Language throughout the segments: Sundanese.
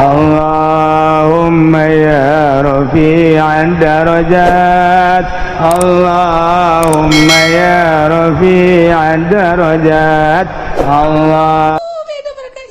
اللهم يا رفيع الدرجات، اللهم يا رفيع الدرجات، الله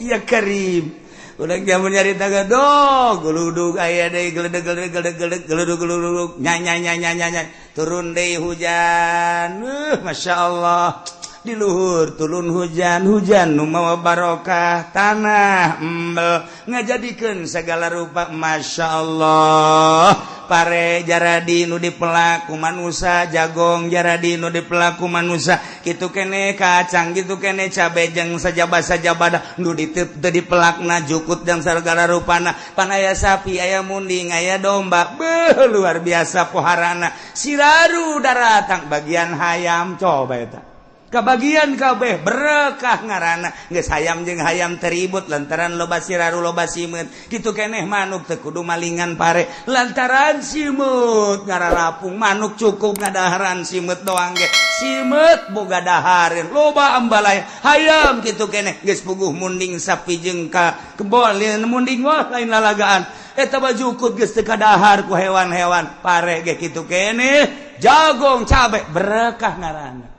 Ya Karim, udah jamun nyarita gadog geludug aya deui, geledeg geledeg geledeg geledeg geludug geludug nyanya nyanya nyanya, turun deui hujan. Masya Allah, di luhur turun hujan, hujan nu mawa barokah, tanah embel ngajadikeun segala rupa. Masya Allah, pare jaradi nu dipelak ku manusia, jagong jaradi nu dipelak ku manusia, kitu kene kacang, gitu kene cabe jeung sajaba-sajabada nu ditep teu dipelakna, jukut dan segala rupana. Pan aya sapi, aya munding, aya domba, beuh, luar biasa poharana. Siraru daratang bagian hayam, coba eta kebagian kabeh, berkah ngaranna. Geus hayam jeung hayam teribut lantaran loba siraru, loba simeut. Kitu keneh manuk, teu kudu malingan pare lantaran simeut ngararapung. Manuk cukup ngadaharan simeut doang ge, simeut boga dahareun, loba ambalaya. Hayam kitu keneh, geus puguh munding sapi jeung ka kebon munding, wah, lain lalagaan eta mah. Jukut geus teu kadahar ku hewan-hewan. Pare ge kitu keneh, jagong, cabe, berkah ngaranna.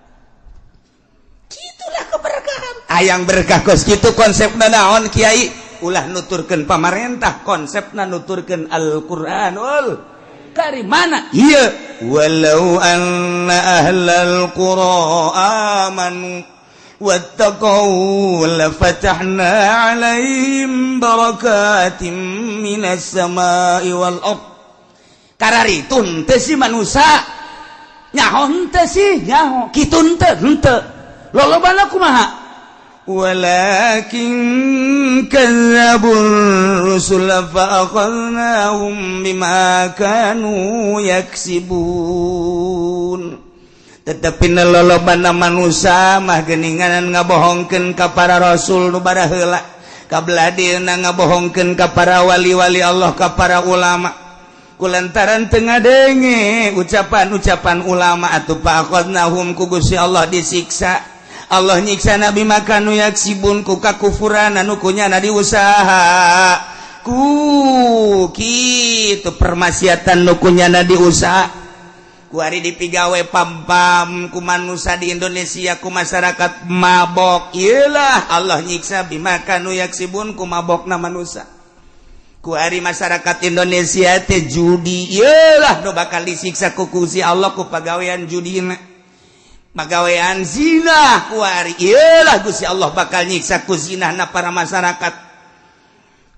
Itulah keberkahan. Hayang berkah kos kitu konsepna naon, Kiai? Ulah nuturkeun pamarentah, konsepna nuturkeun Al-Qur'anul Karim. Mana ieu? ولو أن أهل القرى آمنوا واتقوا لفتحنا عليهم بركات من السماء والأرض. Kararitu henteu sih manusia? Nyaho henteu sih? Nyaho. Kitu henteu? Henteu. Lolobana kumaha? ولكن كذبوا الرسل فأخذناهم بما كانوا يكسبون. Tetapi lolobana manusia mah geninganan ngabohongkeun ka para rasul nu baraheula, kabeladina ngabohongkeun ka para wali-wali Allah, ka para ulama. Kulantaran teu ngadenge ucapan-ucapan ulama atuh, faakhadnahum, ku Gusti Allah disiksa. Allah nyiksa بما كانوا يكسبون, ku kakufuran anu kunyana diusaha, ku kitu permaksiatan nu kunyana diusaha. Kuari dipigawe pam-pam ku manusia di Indonesia, ku masyarakat mabok. Iyalah, Allah nyiksa بما كانوا يكسبون, ku mabokna manusia. Kuari masyarakat Indonesia teh judi, iyalah nu bakal disiksa ku Gusti Allah ku pagawean judina. Pagawean zina kuari, iyalah Gusti Allah bakal nyiksa ku zinahna para masyarakat.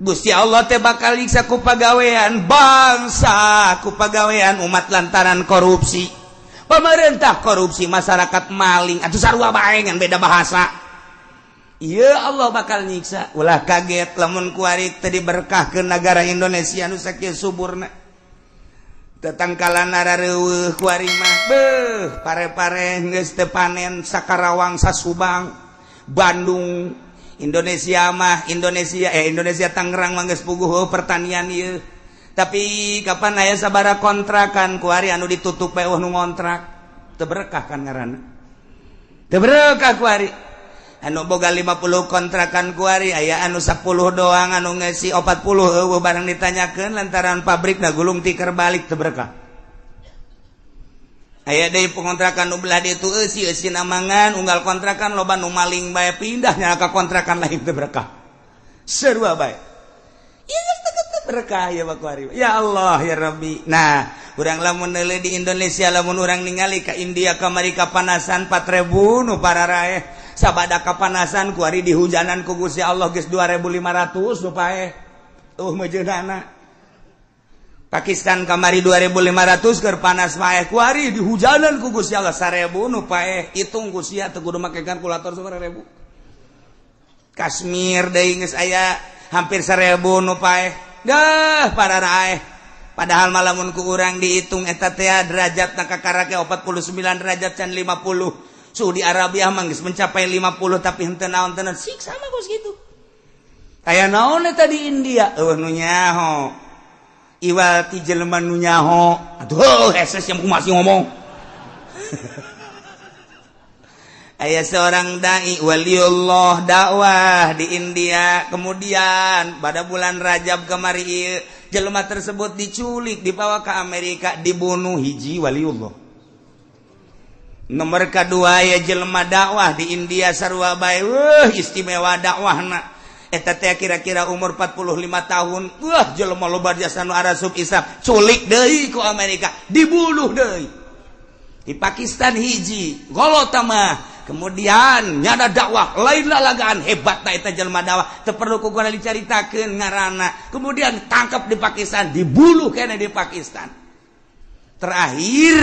Gusti Allah teh bakal nyiksa ku pagawean bangsa, ku pagawean umat lantaran korupsi. Pemerintah korupsi, masyarakat maling atau sarua bae, ngan beda bahasa. Iya, Allah bakal nyiksa. Ulah kaget lamun kuari teu diberkahkeun negara Indonesia nu sakieu suburna. Tetangkalan rareuweuh kuari mah, beuh, pare-pare geus teu panen, Sakarawang, Sasubang, Bandung, Indonesia mah, Indonesia, eh, Indonesia Tangerang mah geus puguh pertanian ieu. Tapi kapan aya sabara kontrakan kuari anu ditutup bae, nu ngontrak? Teu berkah kan ngaranna, teu berkah. Kuari anu boga 50 kontrakan, kuari aya anu 10 doang, anu ngesi 40 euweuh barang ditanyakeun lantaran pabrik na gulung tikar balik. Teu berkah. Aya deui pengontrakan nu belah ditu eusi eusi namangan unggal kontrakan, loba nu maling bae, pindahnya ka kontrakan lain. Teu berkah, sarua bae. Berkah ya kuari. Ya Allah, ya Rabbi. Nah, urang lamun neuleuh di Indonesia, lamun urang ningali ka India kamari kapanasan 4000 nu pararaeh sabada kapanasan, kuari dihujanan ku Gusti Allah geus 2500 nu paeh tuh meujeunana. Pakistan kamari 2500 keur panas paeh, kuari dihujanan ku Gusti Allah 1000 nu paeh. Hitung ku sia, teu kudu make kalkulator, 1000. Kashmir deui geus aya hampir 1000 nu paeh dah para raeh. Padahal malamun ku urang dihitung eta teh derajat na kakarake 49 derajat can 50. Saudi Arabia mah geus mencapai 50, tapi henteu naon teu siksa mah kos kitu. Aya naon eta di India? Eueuh nu nyaho, iwal ti jelema nu nyaho. Aduh, heses yang masih ngomong. Aya seorang dai waliullah dakwah di India, kemudian pada bulan Rajab kemari ieu jelema tersebut diculik, dibawa ke Amerika, dibunuh. Hiji waliullah. Nomor kedua ya jelema dakwah di India sarua bae, wah istimewa dakwahna. Eta teh kira-kira umur 45 tahun. Wah, jelema loba jasa nu arasup Islam, culik deui ku Amerika, dibunuh deui. Di Pakistan hiji golota mah, kemudian nyada dakwah lain lalagaan hebat. Nah, eta jelema dakwah teu perlu ku gua dicaritakeun ngaranna. Kemudian tangkap di Pakistan, dibunuh kene di Pakistan. Terakhir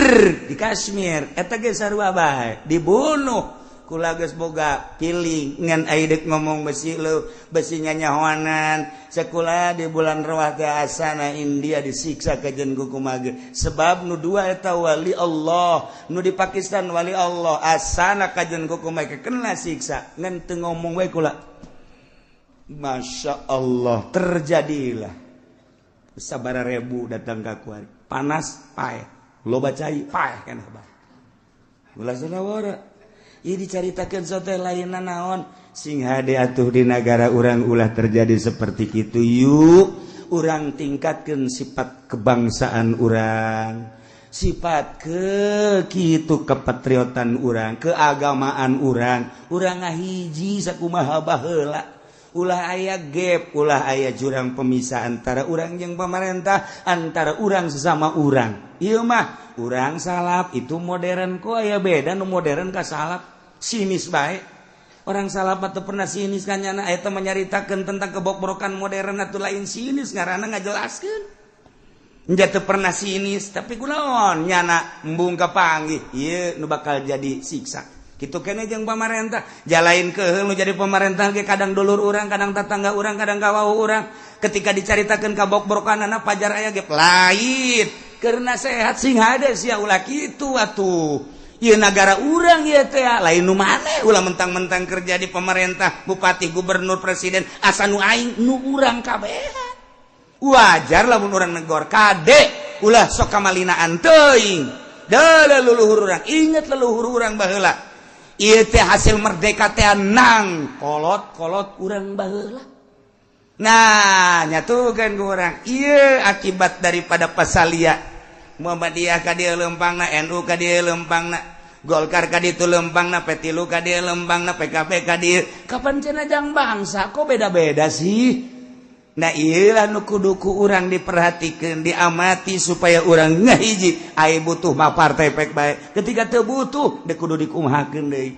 di Kashmir eta ge sarua bae, dibunuh. Kula geus boga piling ngan ai dek ngomong besi lu besi nyanyahoanan. Sekolah di bulan Rawah teh asana India disiksa kajen ku kumaha, sebab nu dua eta wali Allah, nu di Pakistan wali Allah, asana kajen ku kumaha kena siksa ngan teu ngomong we kula. Masya Allah, terjadilah sabara ribu datang ka kuari, panas paeh, loba cai paeh keneh bae. Ulah sanawara. Ieu dicaritakeun sote lainna naon, sing hade atuh di nagara urang ulah terjadi seperti kitu. Yuk urang tingkatkeun sifat kebangsaan urang, sifat ke kitu kepatriotan urang, keagamaan urang. Urang ngahiji sakumaha baheula, ulah aya gap, ulah aya jurang pemisah antara urang jeung pemerintah, antara urang sesama urang. Ieu mah urang salaf itu modern, kok aya beda nu modern ka salaf? Sinis bae. Orang salaf atau pernah sinis kan nyana eta menyaritakeun tentang kebokbrokan modern atau lain sinis ngaranna ngajelaskeun. Nya teu pernah sinis, tapi kunaon nyana embung kapanggih ieu nu bakal jadi siksa. Kitu kene jeung pamarentah, jalain keuheul nu jadi pemerintah ge kadang dulur urang, kadang tetangga urang, kadang kawau urang. Ketika dicaritakeun kabokbrokanana pajar aya ge lain. Keur nasehat sing hade sia, ulah kitu atuh. Ieu nagara urang ieu teh lain nu maneh, ulah mentang-mentang kerja di pemerintah, bupati, gubernur, presiden, asa nu aing, nu urang kabehan. Wajar lamun urang negor, kade ulah sok kamalinaan teuing. Da leluhur urang, inget leluhur urang baheula. Ieu teh hasil merdeka teh nang kolot-kolot urang baheula. Nah, nyatukeun ku urang. Ieu akibat daripada pasalia Muhammadiyah ka dieu lempangna, NU ka dieu lempangna, Golkar ka ditu lempangna, P3 ka dieu lempangna, PKB ka dieu. Kapan cenah jang bangsa kok beda-beda sih? Nah, ieu lah nu kudu ku urang diperhatikeun, diamati supaya urang ngahiji. Ai butuh mah partai pek bae. Ketika teu butuh deuk kudu dikumahakeun deui.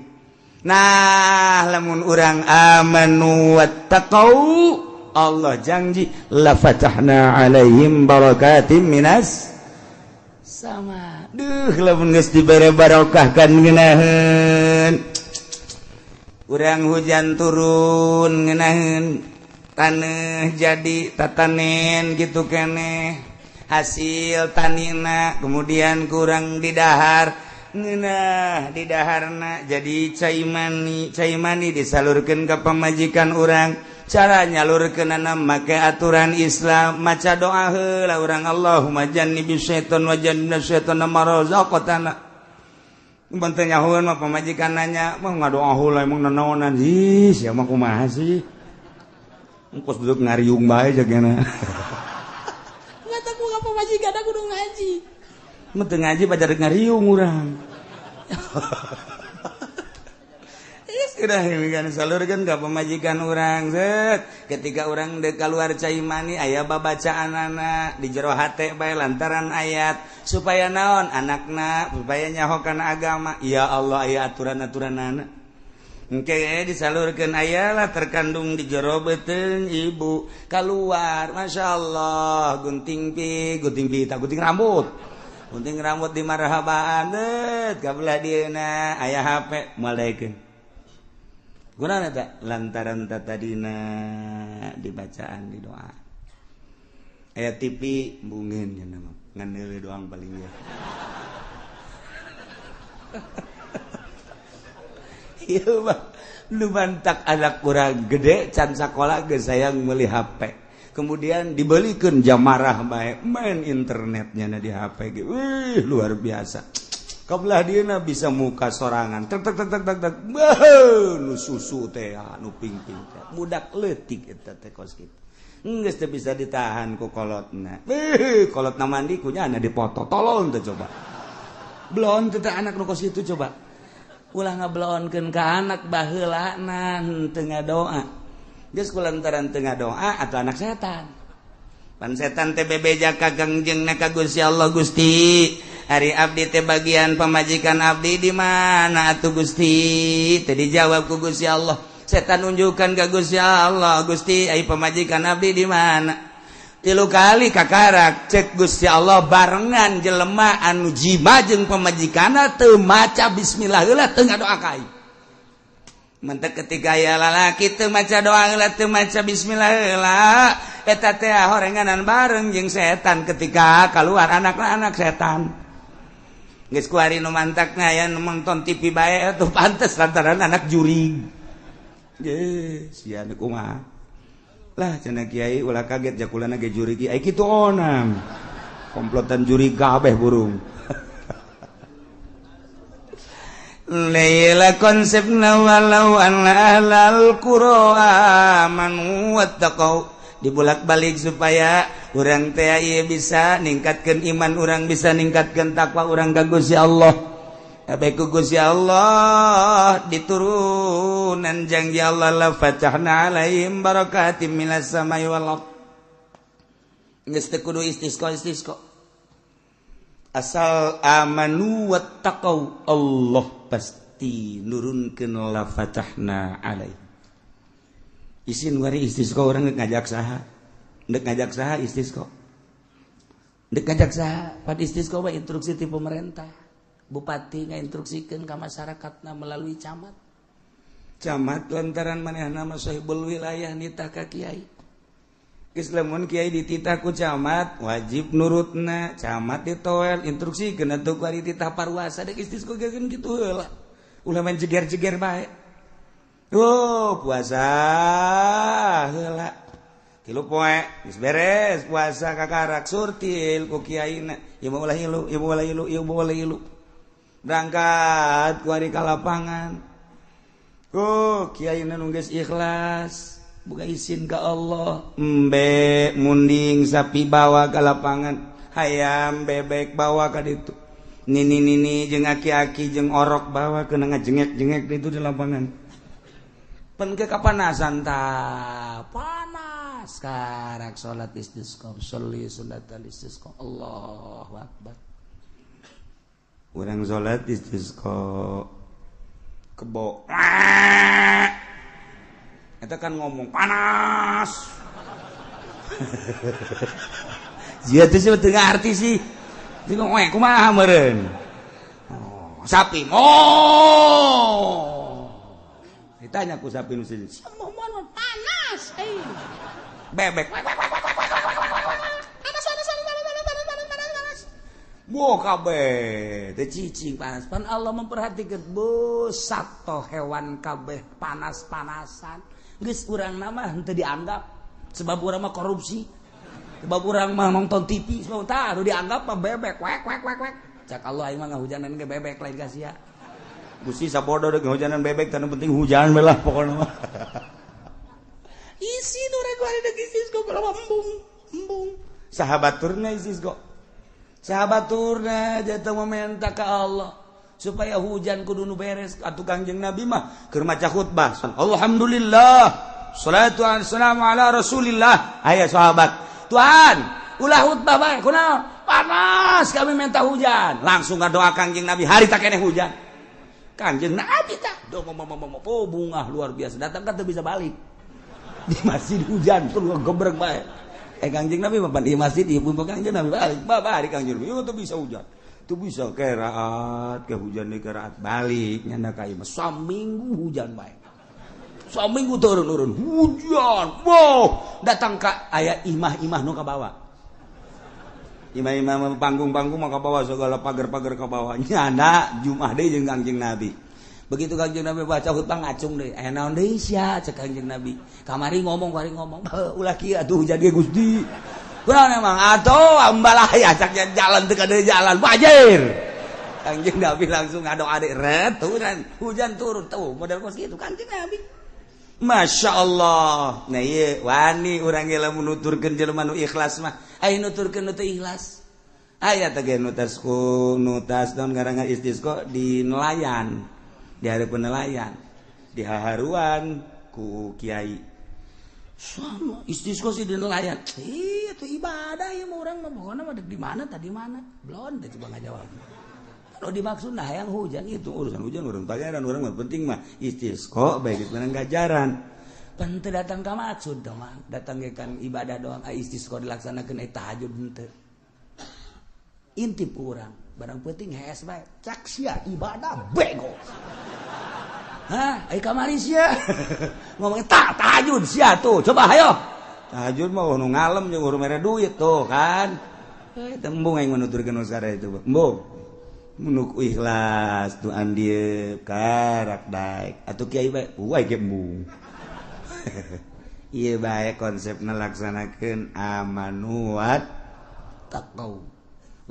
Nah, lamun urang amanu wattaqau, Allah janji la fatahna alaihim barakatim minas sama. Duh, lamun geus dibere barokah kan ngeunaheun. Urang hujan turun ngeunaheun, taneuh jadi tatanen gitu keneh hasil tanina, kemudian kurang didahar ngeunah, didaharna jadi cai mani, cai mani disalurkeun ka pamajikan urang. Cara nyalurkeunana make aturan Islam, maca doa heula urang, Allahumma jannibis syaiton wa jannibna syaiton ma razaqtana. Mun teu nyahoeun mah pamajikan nanya, "Mah ngadoa heula emang nanaonan?" Ih, sia mah kumaha sih? Engkos duduk ngariung bae jagana. Mata ku ka pamajikan kudu ngaji. Mun teu ngaji pajar ngariung urang. Sudah kan salurkeun ka pamajikan urang set. Ketika urang deuk keluar cai mani aya babacaanana di jero hate bae lantaran ayat supaya naon anakna supaya nyaho kana agama. Ya Allah, aya aturan-aturanana. Engke disalurkeun ayalah terkandung di jero beuteung ibu keluar, Masya Allah, gunting pi gunting pi tak gunting rambut, gunting rambut di marhabaan det kabelah dieuna aya HP moal daekeun. Gunana tak lantaran tadina dibacaan di doa. Aya TV bungin cenah mah ngan deuleu doang paling ya. Ieu mah nu mantak anak urang gede can sakola geus sayang meuli HP. Kemudian dibelikeun jam marah bae main internetnya na di HP ge. Wih, luar biasa. Kabelah dieuna bisa muka sorangan. Tek tek tek tek tek tek. Beuh, nu susu teh nu pingping teh. Budak leutik eta teh kos kitu. Geus teu bisa ditahan ku kolotna. Beuh, kolotna mandi ku nyana dipoto. Tolong teh coba. Belon teh anak nu kos kitu coba. Ulah ngabelonkeun ka anak baheulana teu ngadoa. Geus kulantaran teu ngadoa atuh anak setan. Pan setan teh bebeja ka Kangjengna ka Gusti Allah, Gusti ari abdi teh bagian pamajikan abdi di mana atuh Gusti? Teh dijawab ku Gusti Allah. Setan nunjukkan ka Gusti Allah, Gusti ai pamajikan abdi di mana? Tilu kali kakarak cek Gusti Allah barengan jelema anu jima jeung pamajikanna teu maca bismillah heula teu ngadoa ka aing. Mentek ketika aya lalaki teu maca doa heula teu maca bismillah heula eta teh horenganan bareng jeung setan ketika keluar anakna anak setan. Geus kuari nu mantakna aya nu nonton TV bae atuh pantes lantaran anak jurig. Ye, sia nu kumaha. Lah cenah kiai ulah kaget jakulana ge jurig ai kitu onam. Komplotan jurig kabeh burung. Laila konsepna walau anna ahlal qura amanu wattaqau dibulak-balik supaya urang teh ieu bisa ningkatkeun iman urang bisa ningkatkeun takwa urang ka Gusti Allah. Kabeh ku Gusti Allah diturunan janji Allah la fatahna alaihim barakatim minas samai wal ard. Geus teu kudu istisqa istisqa. Asal amanu wattaqau Allah pasti nurunkeun la fatahna alaihim. Isin wari istisqa urang geus ngajak saha? Ndek ngajak saha istisqa? Ndek ngajak saha? Pad istisqa mah instruksi ti pemerintah. Bupati ngainstruksikeun ka masyarakatna melalui camat. Camat lantaran manehna mah sahibul wilayah nitah ka kiai. Geus lamun kiai dititah ku camat wajib nurutna, camat ditoel instruksikeun atuh kuari titah parwasa dek istisqa ge kitu heula. Ulah main jeger-jeger bae. Oh, puasa heula. Tilu poe geus beres puasa kakarak surtil ku kiaina. Ieu mah ulah ilu, ieu mah ulah ilu, ieu mah ulah ilu. Berangkat kuari ka lapangan. Oh, kiaina nu geus ikhlas, buka izin ka Allah. Embe munding sapi bawa ka lapangan, hayam bebek bawa ka ditu. Nini-nini jeung aki-aki jeung orok bawa keuna ngajengek-jengek ditu di lapangan. Pen ke kapanasan ta panas karak salat istisqa, sholli sunnatal istisqa. Allahu akbar. Urang salat istisqa kebo. Eta kan ngomong panas. Jia teh sih teu ngarti sih. Teu ngomong kumaha meureun. Oh, sapi. Oh. Ditanya ku sapi nu sini. Panas eh. Bebek. Panas panas panas panas panas panas panas. Boh kabeh teh cicing panas. Pan Allah memperhatikan busat toh hewan kabeh panas-panasan. Geus urang mah henteu dianggap sebab urang mah korupsi. Sebab urang mah nonton TV, sebab tah nu dianggap mah bebek wek wek wek wek. Cak Allah aing mah ngahujanan ge bebek lain ka sia. Gusti sabodo deuk ngahujanan bebek tah nu penting hujan we lah pokona mah. Isi nu rek wari deuk istisqa berapa embung embung. Sahabat turna istisqa. Sahabat turna jatuh meminta ke Allah supaya hujan kudu nu beres. Atuh Kangjeng Nabi mah keur maca khutbah. Alhamdulillah, salatu wassalamu ala Rasulillah. Aya sahabat, Tuhan, ulah khutbah bae kunaon? Panas kami minta hujan. Langsung ngadoa Kangjeng Nabi hari tak keneh hujan. Kangjeng Nabi tah do oh bungah luar biasa. Datang kan teu bisa balik. Di masjid hujan terus gebrek bae. Kangjeng Nabi mah di masjid ieu pun Kangjeng Nabi balik. Balik Kangjeng Nabi teu bisa hujan. Teu bisa keraat, ke hujan deui keraat balik nyanda ka ieu mah saminggu hujan bae. Saminggu turun-turun hujan. Wow, datang ka aya imah-imah nu ka bawah. Imah-imah panggung-panggung mah ka bawah segala pagar-pagar ka bawah. Nyanda Jumat deui jeung Kangjeng Nabi. Begitu Kangjeng Nabi baca khutbah ngacung deui. Aya naon deui sia cek Kangjeng Nabi. Kamari ngomong, kamari ngomong. Ulah kieu atuh hujan ge Gusti. Kunaon emang atuh ambalaya cak jalan teu kade jalan banjir. Kanjeng Nabi langsung ngadoa adik ret hujan, hujan turun tuh model kos gitu Kanjeng Nabi. Masya Allah. Nah iya wani urang ge lamun nuturkeun jelema nu ikhlas mah. Aya nuturkeun nu teu ikhlas. Aya teh ge nutas ku nutas naon ngaranna istisqa di nelayan. Di hareupeun nelayan. Di haharuan ku kiai. Sama istisqa sih di nelayan. Iya tuh ibadah ya mau urang mah pokona mah di mana tadi mana. Belum teh coba ngajawab. Kalau dimaksud nah yang hujan itu urusan hujan urang pangeran urang mah penting mah istisqa baik itu menang gajaran. Pan teu datang ka maksud dong mah datang ge kan ibadah doang ai istisqa dilaksanakeun ai tahajud henteu. Intip urang barang penting hees bae cak sia ibadah bego. Hah, ai kamari sia ngomong tak tahajud sia tuh coba hayo. Tahajud mah nu ngalem jeung urang mere duit tuh kan. Eh tembung aing menuturkeun usara itu. Embung. Menuk ikhlas tuh andieu karak daek atuh kiai bae uai ge embung. Ieu bae konsepna laksanakeun amanu wat taqau.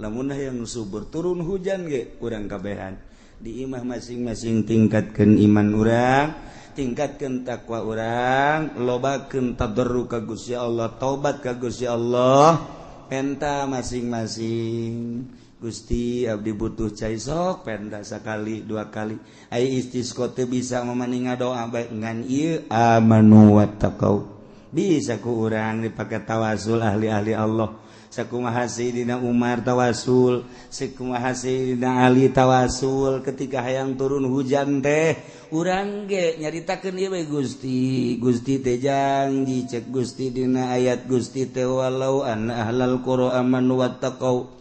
Lamun hayang subur turun hujan ge urang kabehan di imah masing-masing tingkatkeun iman urang, tingkatkeun takwa urang, lobakeun tadarru ka Gusti Allah, taubat ka Gusti Allah, penta masing-masing. Gusti abdi butuh cai sok penta sakali dua kali ai istisqa teu bisa mamaning ngadoa bae ngan ieu amanu wattaqau bisa ku urang dipake tawasul ahli-ahli Allah. Sakumaha Sayyidina Umar tawasul, sakumaha Sayyidina Ali tawasul ketika hayang turun hujan teh urang ge nyaritakeun ieu we Gusti. Gusti teh janji cek Gusti dina ayat Gusti teh walau anna ahlal qura amanu wattaqau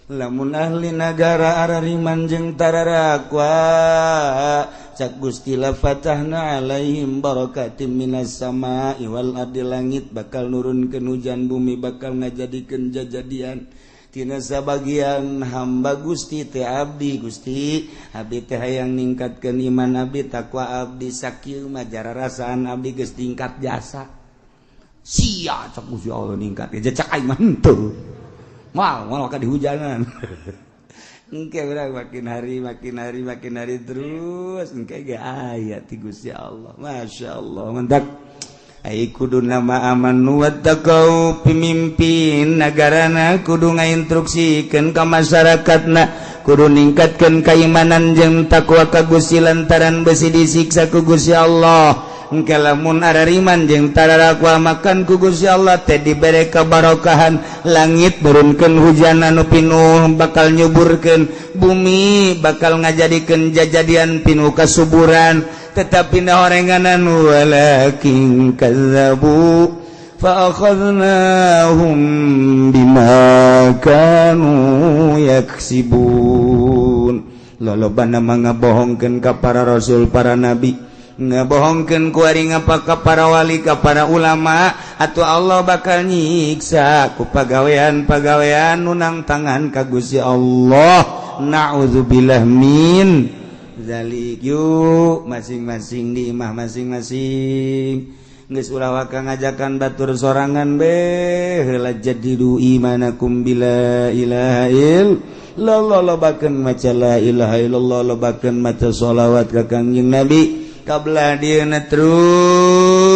lamun ahli nagara arariman jeung tararakwa cak Gusti la fatahna alaihim barakatim minas sama'i wal ardi langit bakal nurunkeun hujan bumi bakal ngajadikeun jajadian tina sabagian hamba Gusti teh abdi Gusti abdi teh hayang ningkatkeun iman abdi takwa abdi sakieu mah jararasaan abdi geus tingkat jasa sia cak Gusti Allah ningkat cak aing mah henteu mal mal ka dihujanan. Engke urang makin hari makin hari makin hari terus engke ge aya ti Gusti Allah. Masya Allah mentak ai kudu nama amanu wattaqau pemimpin nagarana kudu ngainstruksikeun ka masyarakatna kudu ningkatkeun kaimanan jeung takwa ka Gusti lantaran besi disiksa ku Gusti Allah. Engke lamun arariman jeung tararakwa makan ku Gusti Allah teh dibere kabarokahan langit nurunkeun hujan anu pinuh bakal nyuburkeun bumi bakal ngajadikeun jajadian pinuh kasuburan tetapi horenganan walakin kazzabu fa akhadnahum bima kanu yaksibun. Lolobana mah ngabohongkeun ka para rasul para nabi, ngebohongkeun kuari ngapa ka para wali ka para ulama atau Allah bakal nyiksa ku pagawean-pagawean nu nangtangan ka Gusti Allah. Na'udzubillah min zalik. Yuk masing-masing di imah masing-masing geus ulah waka ngajakan batur sorangan be heula jadidu imanakum bila ilaha illallah lobakeun maca la ilaha illallah lobakeun maca sholawat ka Kangjeng Nabi kabla dieuna terus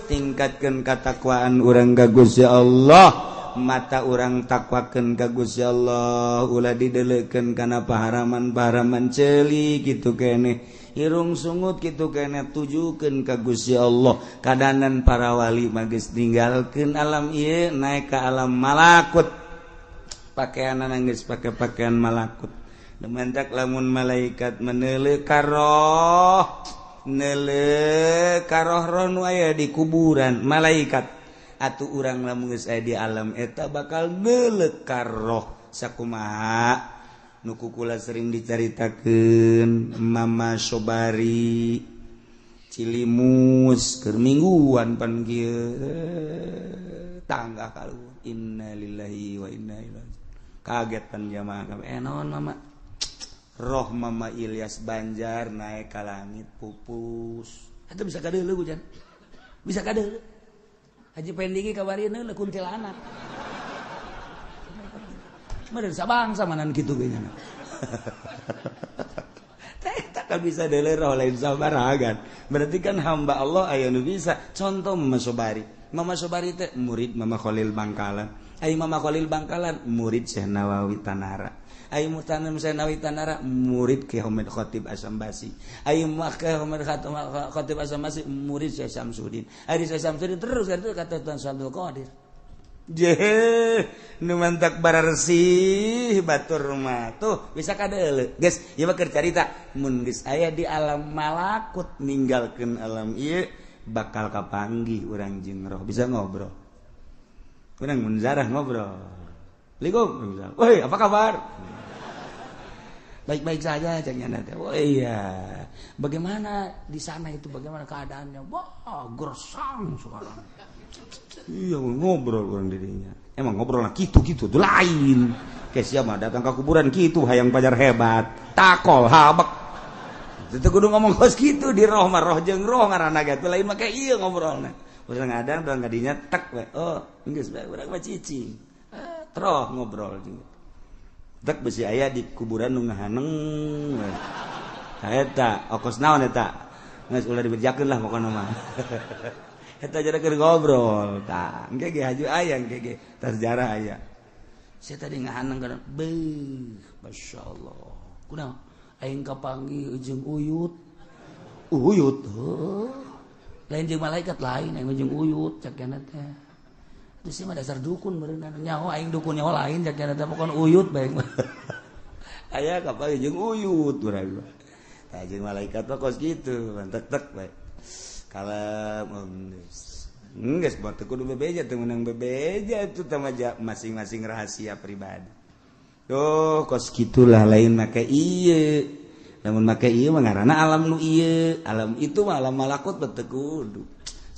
tingkatkeun katakwaan urang ka Gusti Allah. Mata urang takwakeun ka Gusti Allah ulah dideleukeun kana paharaman-paharaman ceuli kitu keneh irung sungut kitu keneh tujukeun ka Gusti Allah. Kadanan para wali mah geus ninggalkeun alam ieu naik ka alam malakut, pakaianna geus pake pakaian malakut. Dementak lamun malaikat meneuleuh karoh neuleuh karoh roh nu aya di kuburan malaikat atuh urang lamun geus aya di alam eta bakal neuleuh karoh sakumaha nu kukula sering dicaritakeun Mama Sobari Cilimus keur mingguan pan kieu tangga kaluhur innalillahi wa inna ilaihi. Kaget pan jamaah kabeh naon mama roh Mama Ilyas Banjar naik ka langit pupus. Eta bisa kadeuleu hujan. Bisa kadeuleu. Haji Pendingi kabarieun heula kuntilanak. Meureun sabangsa manan kitu ge nya. Tak bisa deuleu roh lain sabaragan. Berarti kan hamba Allah aya nu bisa. Contoh Mama Sobari. Mama Sobari teh murid Mama Khalil Bangkalan. Ai Mama Khalil Bangkalan murid Syekh Nawawi Tanara. Ai mutanam Syekh Nawawi Tanara murid Ki Hamid Khatib Asambasi. Ai Ki Hamid Khatib Asambasi murid Syekh Samsudin. Ai Syekh Samsudin terus kan itu kata Tuan Abdul Qadir. Jeh, nu mantak bararsih batur mah. Tuh bisa kadeuleu. Geus, ieu mah keur carita mun geus aya di alam malakut ninggalkeun alam ieu bakal kapanggih urang jeung roh bisa ngobrol. Urang mun zarah ngobrol. Assalamualaikum. Woi, apa kabar? Baik-baik saja cek nyana teh. Oh iya. Bagaimana di sana itu, bagaimana keadaannya? Wah, gersang sekarang. Iya ngobrol orang dirinya. Emang ngobrol lah gitu-gitu tuh lain. Kayak siapa datang ke kuburan gitu hayang pajar hebat. Takol habek. Itu kudu ngomong kos gitu di roh mah roh jeung roh ngaranna ge lain mah kayak ieu ngobrolna. Urang ngadang urang kadinya tek we. Oh, geus bae urang mah cicing. Troh ngobrol jeung. Tek besi aya di kuburan nu ngahaneng. Eta okos naon eta? Geus ulah dibejakeun lah pokona mah. Eta jadi keur ngobrol tah engke ge haju aya engke ge tah sejarah aya. Saya tadi ngahaneng kana beuh masyaallah. Kunaon aing kapanggih jeung uyut. Uyut heuh. Lain jeung malaikat lain aing jeung uyut cak kana teh. Itu sih mah dasar dukun beureunan nyaho aing dukun nyaho lain cak kana teh pokon uyut bae. Aya kapanggih jeung uyut urang. Tah jeung malaikat mah kos kitu tek-tek bae. Kalau geus buat kudu bebeja teu meunang bebeja itu teh masing-masing rahasia pribadi. Tuh kos kitulah lain make ieu. Lamun make ieu mah ngaranna alam nu ieu, alam itu mah alam malakut teu kudu.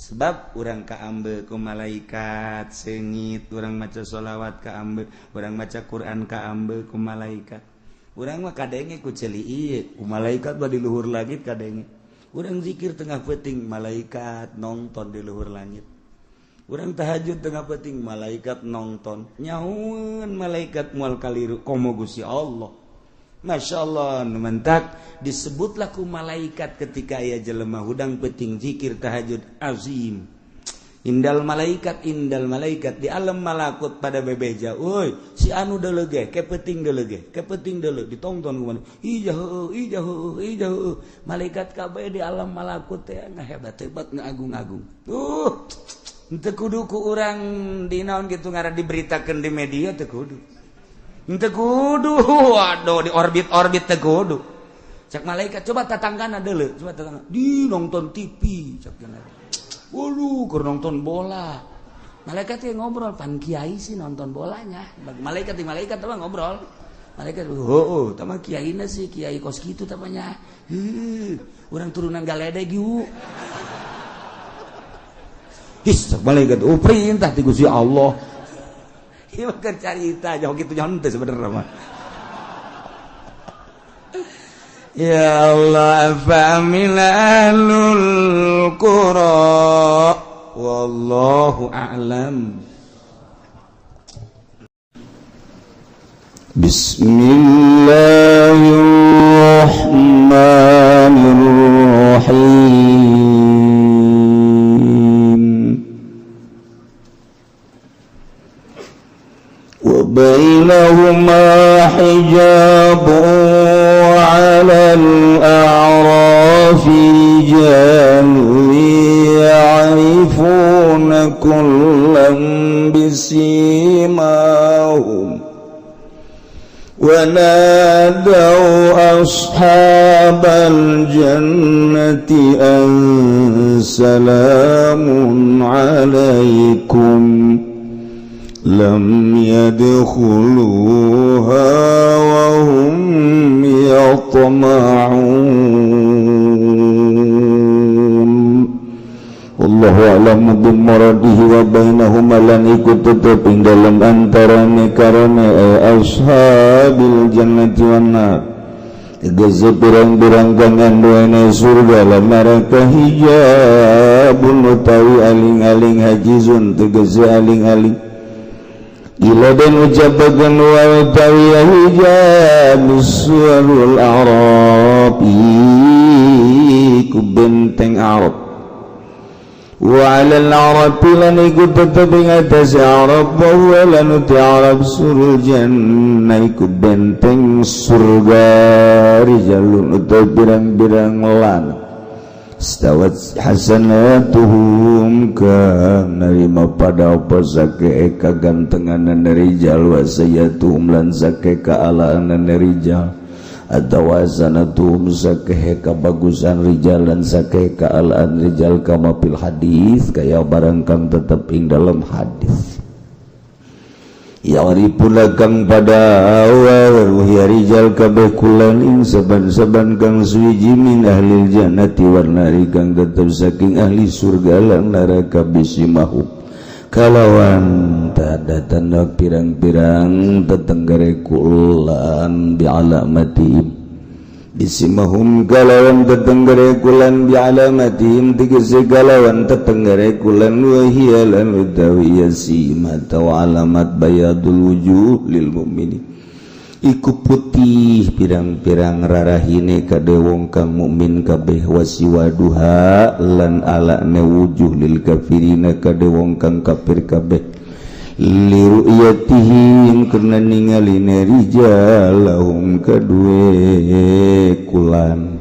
Sebab urang kaambe ku malaikat seungit, urang maca sholawat kaambe, urang maca Quran kaambe ku malaikat. Urang mah kadenge ku ceuli ieu, ku malaikat mah di luhur langit kadenge. Urang zikir tengah peuting malaikat nonton di luhur langit. Urang tahajud tengah peuting malaikat nonton. Nyahueun malaikat moal kaliru komo Gusti Allah. Masya Allah nu mentak disebutlah ku malaikat ketika aya jelema hudang peuting zikir tahajud azim. Indal malaikat di alam malakut pada bebeja. Woi, si anu deuleu ge, ke peuting deuleu ge, ke peuting deuleu ditonton ku mana. Ija heueuh, ija heueuh, ija heueuh. Malaikat kabeh di alam malakut teh ngahebat-hebat ngaagung-agung. Tuh, henteu kudu ku urang di naon kitu ngaran diberitakeun di media teu kudu. Henteu kudu, waduh di orbit-orbit teu kudu. Cak malaikat coba tatanggana deuleu, coba tatangga. Di nonton TV cak cenah. Waduh, keur nonton bola. Malaikat yang ngobrol, pan kiai sih nonton bolanya. Malaikat di malaikat mah ngobrol. Malaikat, oh, tama kiaina sih, kiai kos kitu tamanya. Heuh, urang turunan galedeg ieu. His, malaikat, oh perintah ti Gusti Allah. Ieu mah keur carita, jauh kitu nyaho teh sebenarnya mah. Ya Allah, famil ahlul qura wallahu a'lam. Bismillahirrahmanirrahim. Wa bainahuma hijabun على الأعراف رجال يعرفون كلا بسيماهم ونادوا أصحاب الجنة أن سلام عليكم لم يدخلوها وهم يطمعون والله أعلم بمراده وبينهما lan iku tetep ing dalem antarane karone ashabil jannati wan nar tegese pirang-pirang kang anduene surga lan neraka hijabun utawi aling-aling hajizun tegese aling-aling. Ila den ucapakeun wa utawi hijab surul Arab iku benteng Arab. Wa 'alal Arab lan iku tetep ing atas Arab, wa lan uti Arab surul jannah iku benteng surga, rijalun utawi pirang-pirang lan stawat hasanatuhum kang narima pada apa sake kagantenganan rijal, wa sayyatuhum lan sake kaalaanan rijal, atau hasanatuhum sake kabagusan rijal lan sake kaalaan rijal, kama fil hadis kaya barang kang tetep ing dalam hadis. Ya'rifuna kang pada awal ya rijal kabeh kulan ing saban-saban kang suwiji min ahli jannati wan nari kang tetep saking ahli surga lan neraka, bisimahum kalawan tanda-tanda pirang-pirang tetenggare kulan, bi'alamatihim, bisimahum kalawan tetenggare kulan, bi'alamatihim tegese kalawan tetenggare kulan, wa hiya lan utawi sima atawa alamat, bayadul wujuh lil mu'minin iku putih pirang-pirang rarahine kade wong kang mukmin kabeh, wasiwaduha lan alane wujuh lil kafirina kade wong kang kafir kabeh, liru'yatihim karena ningaline rijal lahum kadue kulan,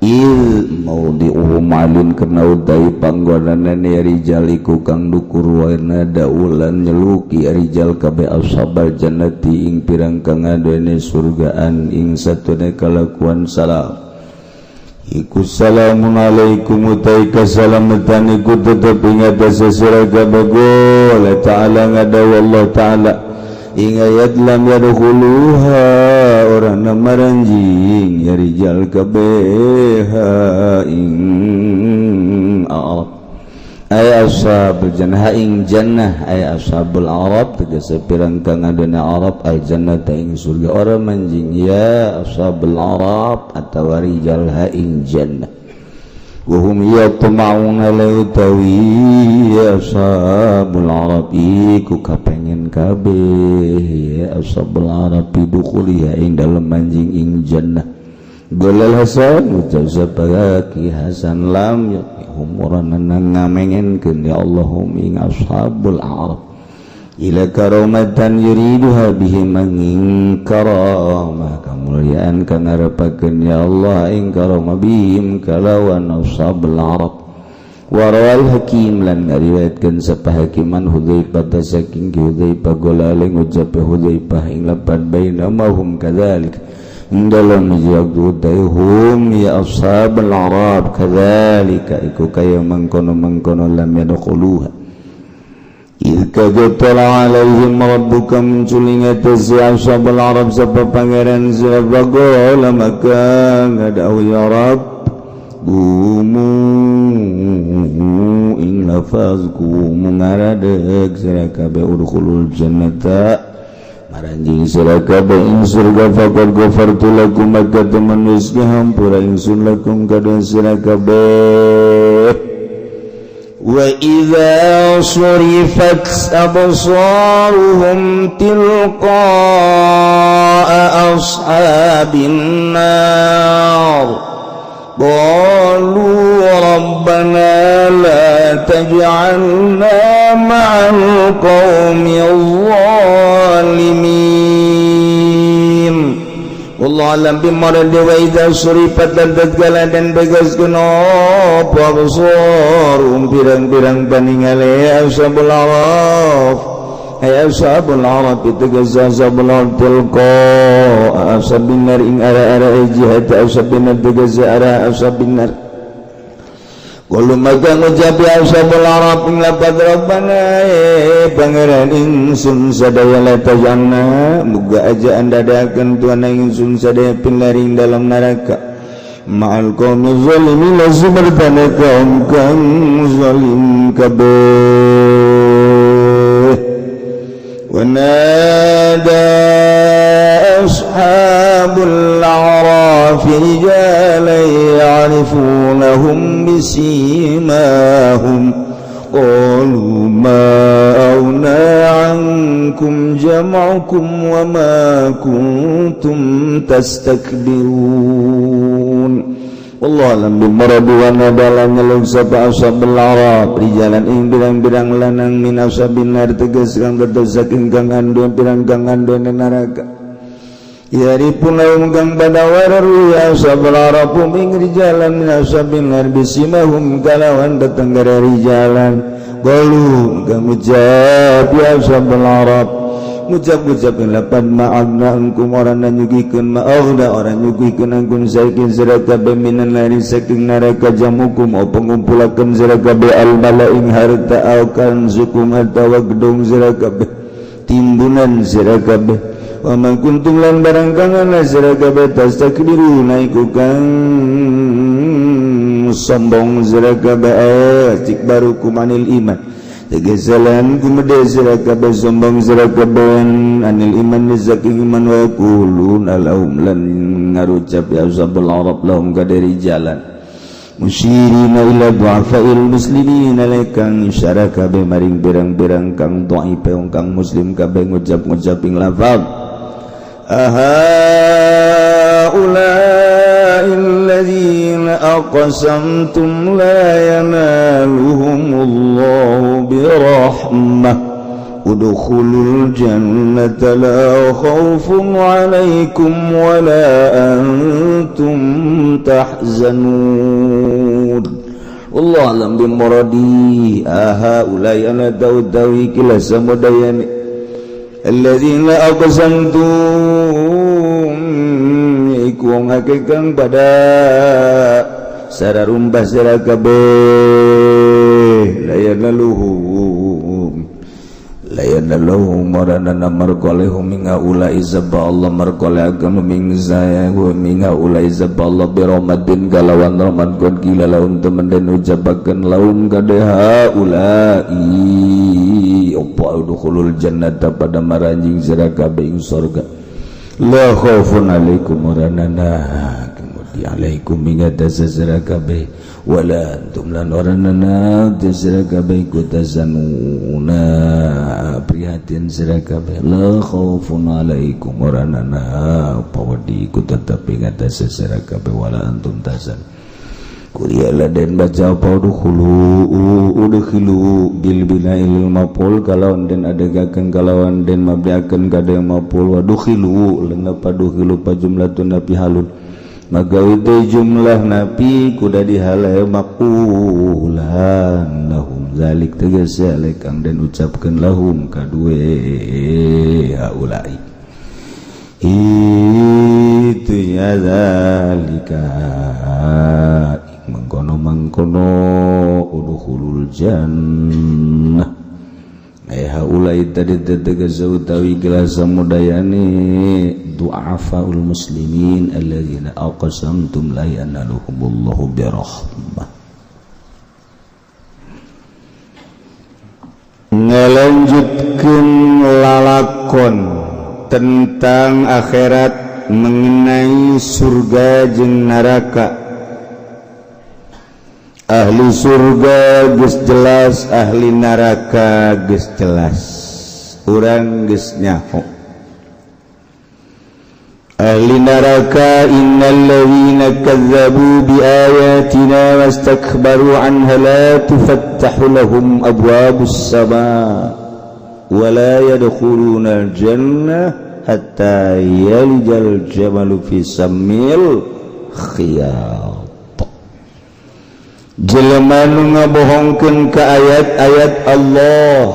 il maudi'uhum alin karena utai panggonanane rijal iku kang dukur, wa daulan nyeluki rijal kabeh ashabal jannati ing pirang kang adene surgaan ing satune kalakuan, salam iku salamun alaikum utai kasalamatan iku tetep ing atas sira kabeh. Allah ta'ala ngadawu Allah ta'ala ing ayat, lam yadkhuluha ora maranjing ya rijal kabeh ing Arab, ay ashabul jannah ing jannah, ay ashabul Arab tegese pirang kang adone Arab, al jannata ing surga ora manjing ya ashabul Arab atawa rijal ha ing jannah. Wa hum yatma'una lautawi ashabul Arab iku kapengen kabeh ya ashabul Arab dukhuliha ing dalem manjing ing jannah. Golal Hasan ucap sapa Ki Hasan, lam hum ora ngamengenkeun ya Allahum ing ashabul Arab ila karamatan yuriduha bihim ing karamah kamulyaan kang ngarepakeun ya Allah ing karamah bihim kalawan ashabul Arab. Wa rawal Hakim lan ngariwayatkeun sapa Hakiman Hudzaifah saking Hudzaifah, golale ngucap Hudzaifah ing lapan bainamahum kadzalik dalam hum ya ashabul Arab kadzalika iku kaya mangkono-mangkono, lam yadkhuluha idh kadza alaihim rabbuka muncul ing atas ashabul Arab sapa pangeran sira, faqala maka ngadawu ya Rab gumu ing lafaz gumu ngaradeg sira kabeh, udkhulul jannata maranjing sira kabeh ing surga, faqad ghafartu lakum maka temen wis ngahampura ingsun lakum kadon sira kabeh. Wa idza surifat absaruhum tilqa ashabin nar قالوا ربنا لا تجعلنا مع القوم الظالمين. والله أعلم بمراد. وإذا صرفت dan tatkala dan begaskeun apa absarum pirang-pirang paningale ashabul araf, ay ashabul araf tegas ashabul araf, tilqa ashabin nar ing ara-ara jihad ashabin nar tegas ara ashabin nar. Qalu maka ngucap ya ashabul araf ing lapad, rabbana pangeran ingsun sadaya, la tajanna muga aja andadakeun tuan ingsun sadaya pinaring dalam neraka ma'al qaumi zalimin sumartana kaum kang zalim kabeh. ونادى أصحاب الأعراف رجالا يعرفونهم بسيماهم قالوا ما أغنى عنكم. jam'ukum wa ma kuntum tastakbirun. Wallahu a'lam bil murad wa nadala nyeluk sapa ashabul arab rijalan ing pirang-pirang lanang min ashabin nar tegas kang berdosa kang andon pirang kang andon neraka. Yaripun lahum kang pada wararu ya ashabul arab ing rijalan min ashabin nar bisimahum kalawan tetenggara rijalan qalu kang ngucap ya ashabul arab ngucap-ngucap lapan ma'agna angkum orang nyugikeun ma'agna orang nyugikeun angkum saking sira kabeh minan nari saking neraka jamukum apa ngumpulakeun sira kabeh al malaing harta au kanzukum atawa gedung sira kabeh timbunan sira kabeh wa ma kuntum lan barang kang ana sira kabeh tastakbiruna iku kang sombong sira kabeh istikbarukum anil iman tegesalan kumede sira kabeh sombong sira kabeh anil iman saking iman wa yaquluna lahum lan ngarucap ya ashabul arab lahum kadari jalan musyirina ila du'afail muslimin kang isyara kabeh maring pirang-pirang kang dhaife kang muslim kabeh ngucap-ngucap ing lafaz aha alladzina aqsamtum la yanaluhumullahu birahmah udkhulul jannata la khaufun 'alaikum wa la antum tahzanun. Wallahu a'lam bimuradi aha ulai ana daud-dawi kila samudayani alladzina aqsamtum iku wong akeh kang pada sararumbah sira kabeh la yanaluhum marana marqalehum minga ulai zabba Allah marqale agama ming saya minga ulai zabba Allah bi rahmatin kalawan rahmat kon gila laun temen den ucapakeun laum kadeha ulai apa udkhulul jannata pada maranjing sira kabeh ing surga la khaufun alaikum waranana kemudian alaikum inga tasasira kabeh wala antum lan waranana tasasira kabeh kutazanuna prihatin sira kabeh la khaufun alaikum waranana pawadi ku tetep inga tasasira kabeh wala antum tazan kuliah den baca apa udkhulu udkhilu bil bina'il maf'ul kalawan den adegakeun kalawan den mabdiakeun kada maf'ul wadukhilu leungeup padukhilu pa jumlatun napi halun magawe teh jumlah napi kuda dihalai maqulan lahum zalik tegas zalik kang den ucapkeun lahum kadue haulai itu ya zalika mengkono-mengkono udkhulul jannah haulai tadi tegas utawi gelas samudayane du'afaul muslimin alladzina aqsamtum la yanaluhumullahu birahmah. Ngalanjutkeun lalakon tentang akhirat mengenai surga jeung neraka. Ahli surga geus jelas, ahli neraka geus jelas. Urang geus nyaho. Ahli neraka innal ladzina kazzabu bi ayatina wastakbaru anha la tufattahu lahum abwabus samaa wa la yadkhuluna al-jannah hatta yalijal jamalu fi sammil khiyat. Jelema nu ngabohongkeun ka ayat-ayat Allah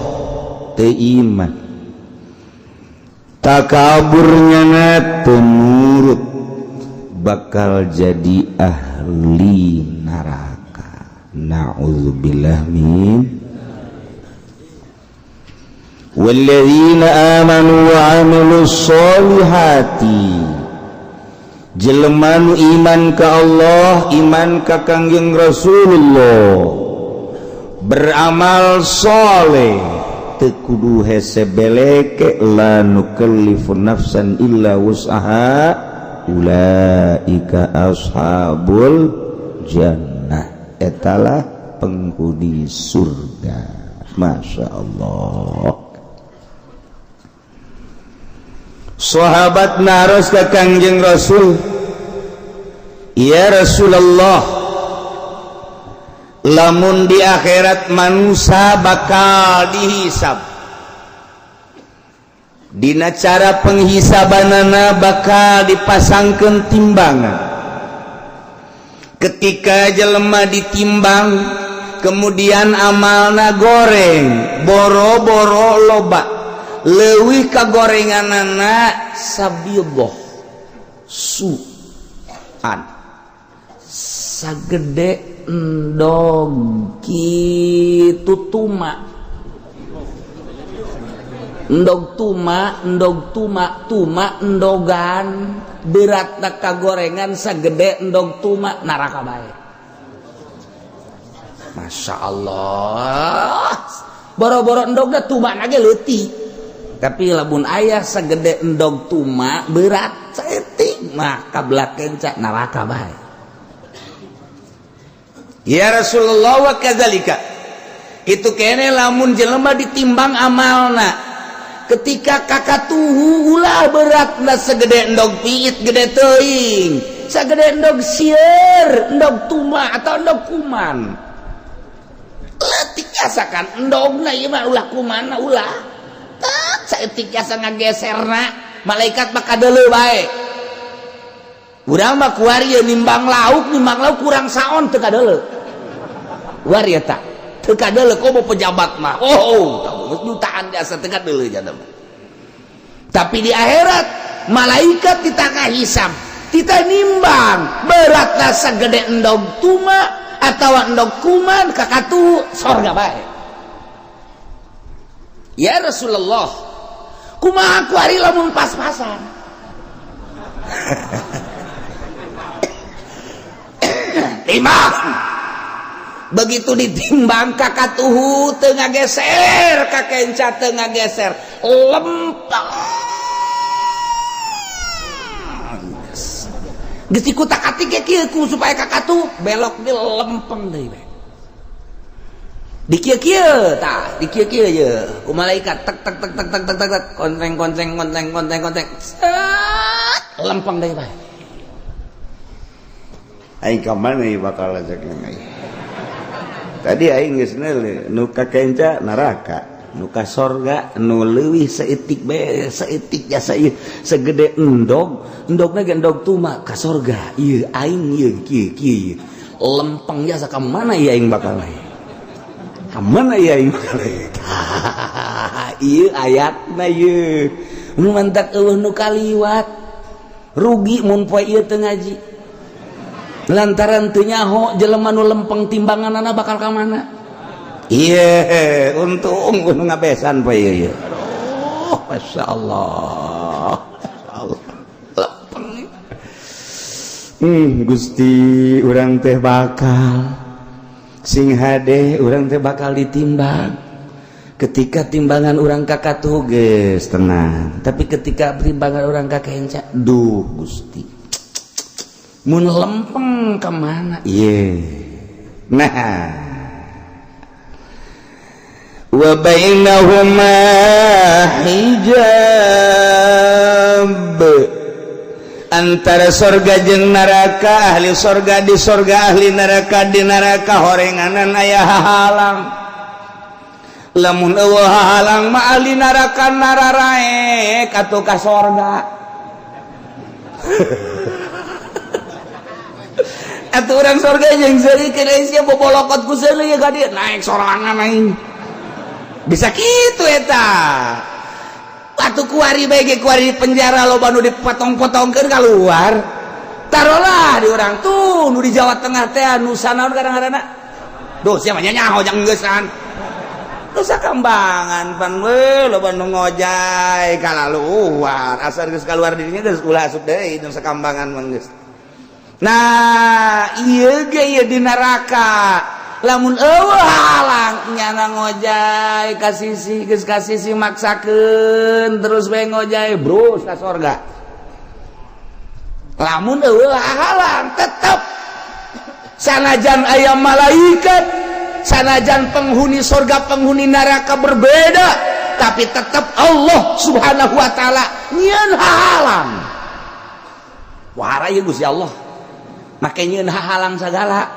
teu iman takaburnya teu nurut bakal jadi ahli neraka. Na'udzubillah min walladzina amanu wa amilus sholihati. Jelema nu iman ka Allah, iman ka Kangjeng Rasulullah, beramal soleh, teu kudu hese beleke, la nukallifu nafsan illa wus'aha ulaika ashabul jannah. Etalah penghuni surga. Masya Allah. Sahabat naros ka Kangjeng Rasul, "Ya Rasulullah, lamun di akhirat manusia bakal dihisab, dina cara penghisabanana bakal dipasangkan timbangan. Ketika jelema ditimbang, kemudian amalna goreng, boro-boro loba, leuwih ka gorenganana sabidoh suan sagede endog kitu tuma, endog tuma, endog tuma, tuma endogan, berat ka gorengan sagede endog tuma, neraka bae." Masya Allah, boro-boro endogna, tuma ge leutik, tapi lamun aya segede endog tuma berat saeutik mah kabelah kenca neraka bae. "Ya Rasulullah, wa kadzalika," itu kene lamun jelema ditimbang amalna, ketika kakatuhu ulah beratna segede endog piit, gede teuing, sagede endog sieur, endog tuma atau endog kuman leutik, asakan endogna ieu mah, ulah kumana, ulah tak saeutik jasa ngageserna, malaikat mah kadeuleu bae. Urang mah kuari nimbang lauk, nimbang lauk kurang saon teu kadeuleu. Kuari eta teu kadeuleu, komo pejabat mah. Oh, oh, jutaan jasa teu kadeuleu jana mah. Tapi di akhirat malaikat di tengah hisab, kita nimbang beratna segede endog tuma atau endog kuman, kakatu sorga bae. "Ya Rasulullah, kumaha kuari lamun pas-pasan?" Timbang, begitu ditimbang kakatuhu teu ngageser ka kenca, teu ngageser, lempeng. Geus dikutak-atik ge kieu ku supaya kakatuh belok di lempeng deui bae. Di kieu-kieu tah, di kieu-kieu ye ku malaikat, tek tek tek tek tek tek tek, kontreng kontreng kontreng kontreng kontreng, set, lempeng deui bae. Aing ka mana ieu bakal ajak aing? Tadi aing geus neuleuh nu ka kenca neraka, nu ka sorga nu leuwih saeutik bae, saeutik jasa ieu segede endog, endogna ge endog tuma ka sorga. Ieu aing ieu kieu kieu lempeng jasa, ka mana ieu aing bakal ieu? Ka mana ieu aing bakal ieu? Ieu ayatna ieu. Nu mantak eueuh nu kaliwat. Rugi mun poe ieu teu ngaji. Lantaran teu nyaho jelema nu lempeng timbanganana bakal ka mana. Iya, untung nu ngabesan poe ieu. Aduh, masyaallah. Masyaallah. Lempeng. Gusti, urang teh bakal sing hade, urang teh bakal ditimbang. Ketika timbangan urang kakatuh geus tenang, tapi ketika timbangan urang kakenca, duh Gusti, mun lempeng ke mana? Iya. Nah, wa bainahuma hijab, antara sorga jeung neraka, ahli sorga di sorga, ahli neraka di neraka, horenganan aya hahalang. Lamun eueuh hahalang mah ahli neraka nararaek atuh ka sorga. Atuh urang sorga jeung seuri sia bobolokot ku seuri ka dieu naik sorangan aing. Bisa kitu eta. Atuh kuari bae ge, kuari di penjara loba nu dipotong-potongkeun keluar. Tarolah di urang tuh nu di Jawa Tengah teh nu sanaon kadang-kadang. Duh, sia mah nyaho jang geusan. Nusa Kambangan pan we loba nu ngojay kalaluar. Asal geus kaluar dirinya geus ulah asup deui Nusa Kambangan mah geus. Nah, ieu ge ieu di neraka. Lamun eueuh halang nyana ngojay ka sisi, geus ka sisi maksakeun terus we ngojay bros ka sorga. Lamun eueuh halang tetep sanajan aya malaikat, sanajan penghuni sorga penghuni neraka berbeda, Tapi tetap Allah Subhanahu wa taala nyieun hahalang. Wah, ieu Gusti Allah. Make nyieun hahalang sagala.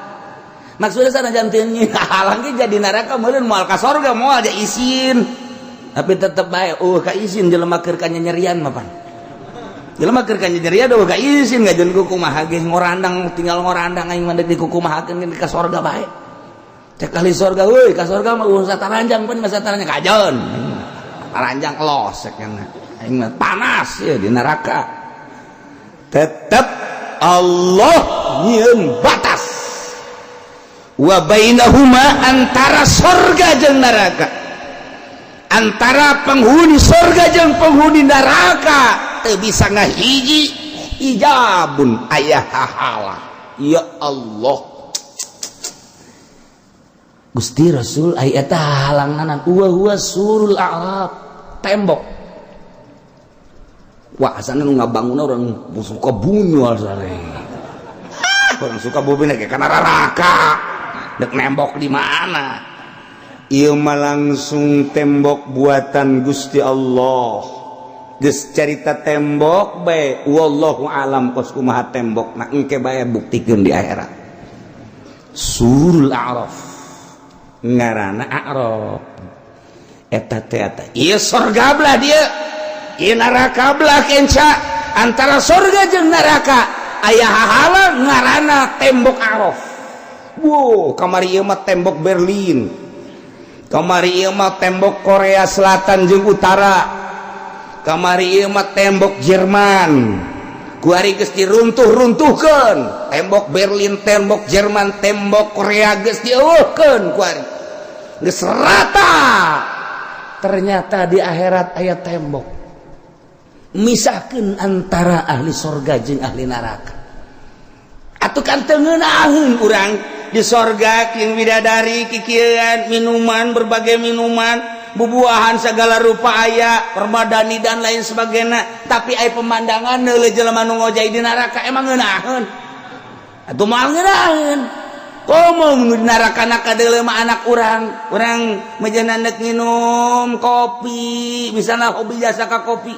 Maksudnya sanajan teu nyieun hahalang ge jadi neraka meureun moal ka sorga, moal aja isin. Tapi tetep bae ka isin jelema keur kanyanyerian mah pan. Jelema keur kanyanyerian eueuh ka isin ngajeun ku kumaha ge ngorandang, tinggal ngorandang aing mah deuk dikukumahakeun ka sorga bae. Cek ahli sorga, euy ka sorga mah eueuh sataranjang pun masa taranjang kajeun. Taranjang los cek aing mah panas ya di neraka. Tetep Allah nyieun batas. Wa bainahuma antara sorga jeung neraka. Antara penghuni sorga jeung penghuni neraka teu bisa ngahiji ijabun aya hahala. Ya Allah. Gusti Rasul aya eta halanganan wa huwa surul a'raf, tembok. Wah, asana nu ngabangun orang suka bunyi asale. Orang suka bumi kayak kana neraka. Dek nembok di mana? Ieu mah langsung tembok buatan Gusti Allah. Geus carita tembok bae, wallahu alam kos kumaha tembok na engke bae buktikeun di akhirat. Surul A'raf. Ngaranna A'raf. Eta teh eta. Ieu sorga belah dieu. Ieu neraka belah kenca. Antara sorga jeung neraka aya hahalang ngaranna tembok A'raf. Wow, kamari ieu mah tembok Berlin. Kamari ieu mah tembok Korea Selatan jeung Utara. Kamari ieu mah tembok Jerman. Kuari geus diruntuh-runtuhkeun. Tembok Berlin, tembok Jerman, tembok Korea geus dieuweuhkeun kuari. Geus rata. Ternyata di akhirat aya tembok. Misahkeun antara ahli sorga jeung ahli neraka. Atuh kan teu ngeunaheun urang di sorga jeung bidadari kikieuan minuman, berbagai minuman, bubuahan segala rupa aya, permadani dan lain sebagainya, tapi aya pemandangan neuleuh jelema nu ngojay di neraka emang ngeunaheun? Atuh moal ngeunaheun. Komo nu di neraka na kadeuleuh mah anak urang, urang mejeuna neuk nginum kopi, misalnya hobi jasa ka kopi.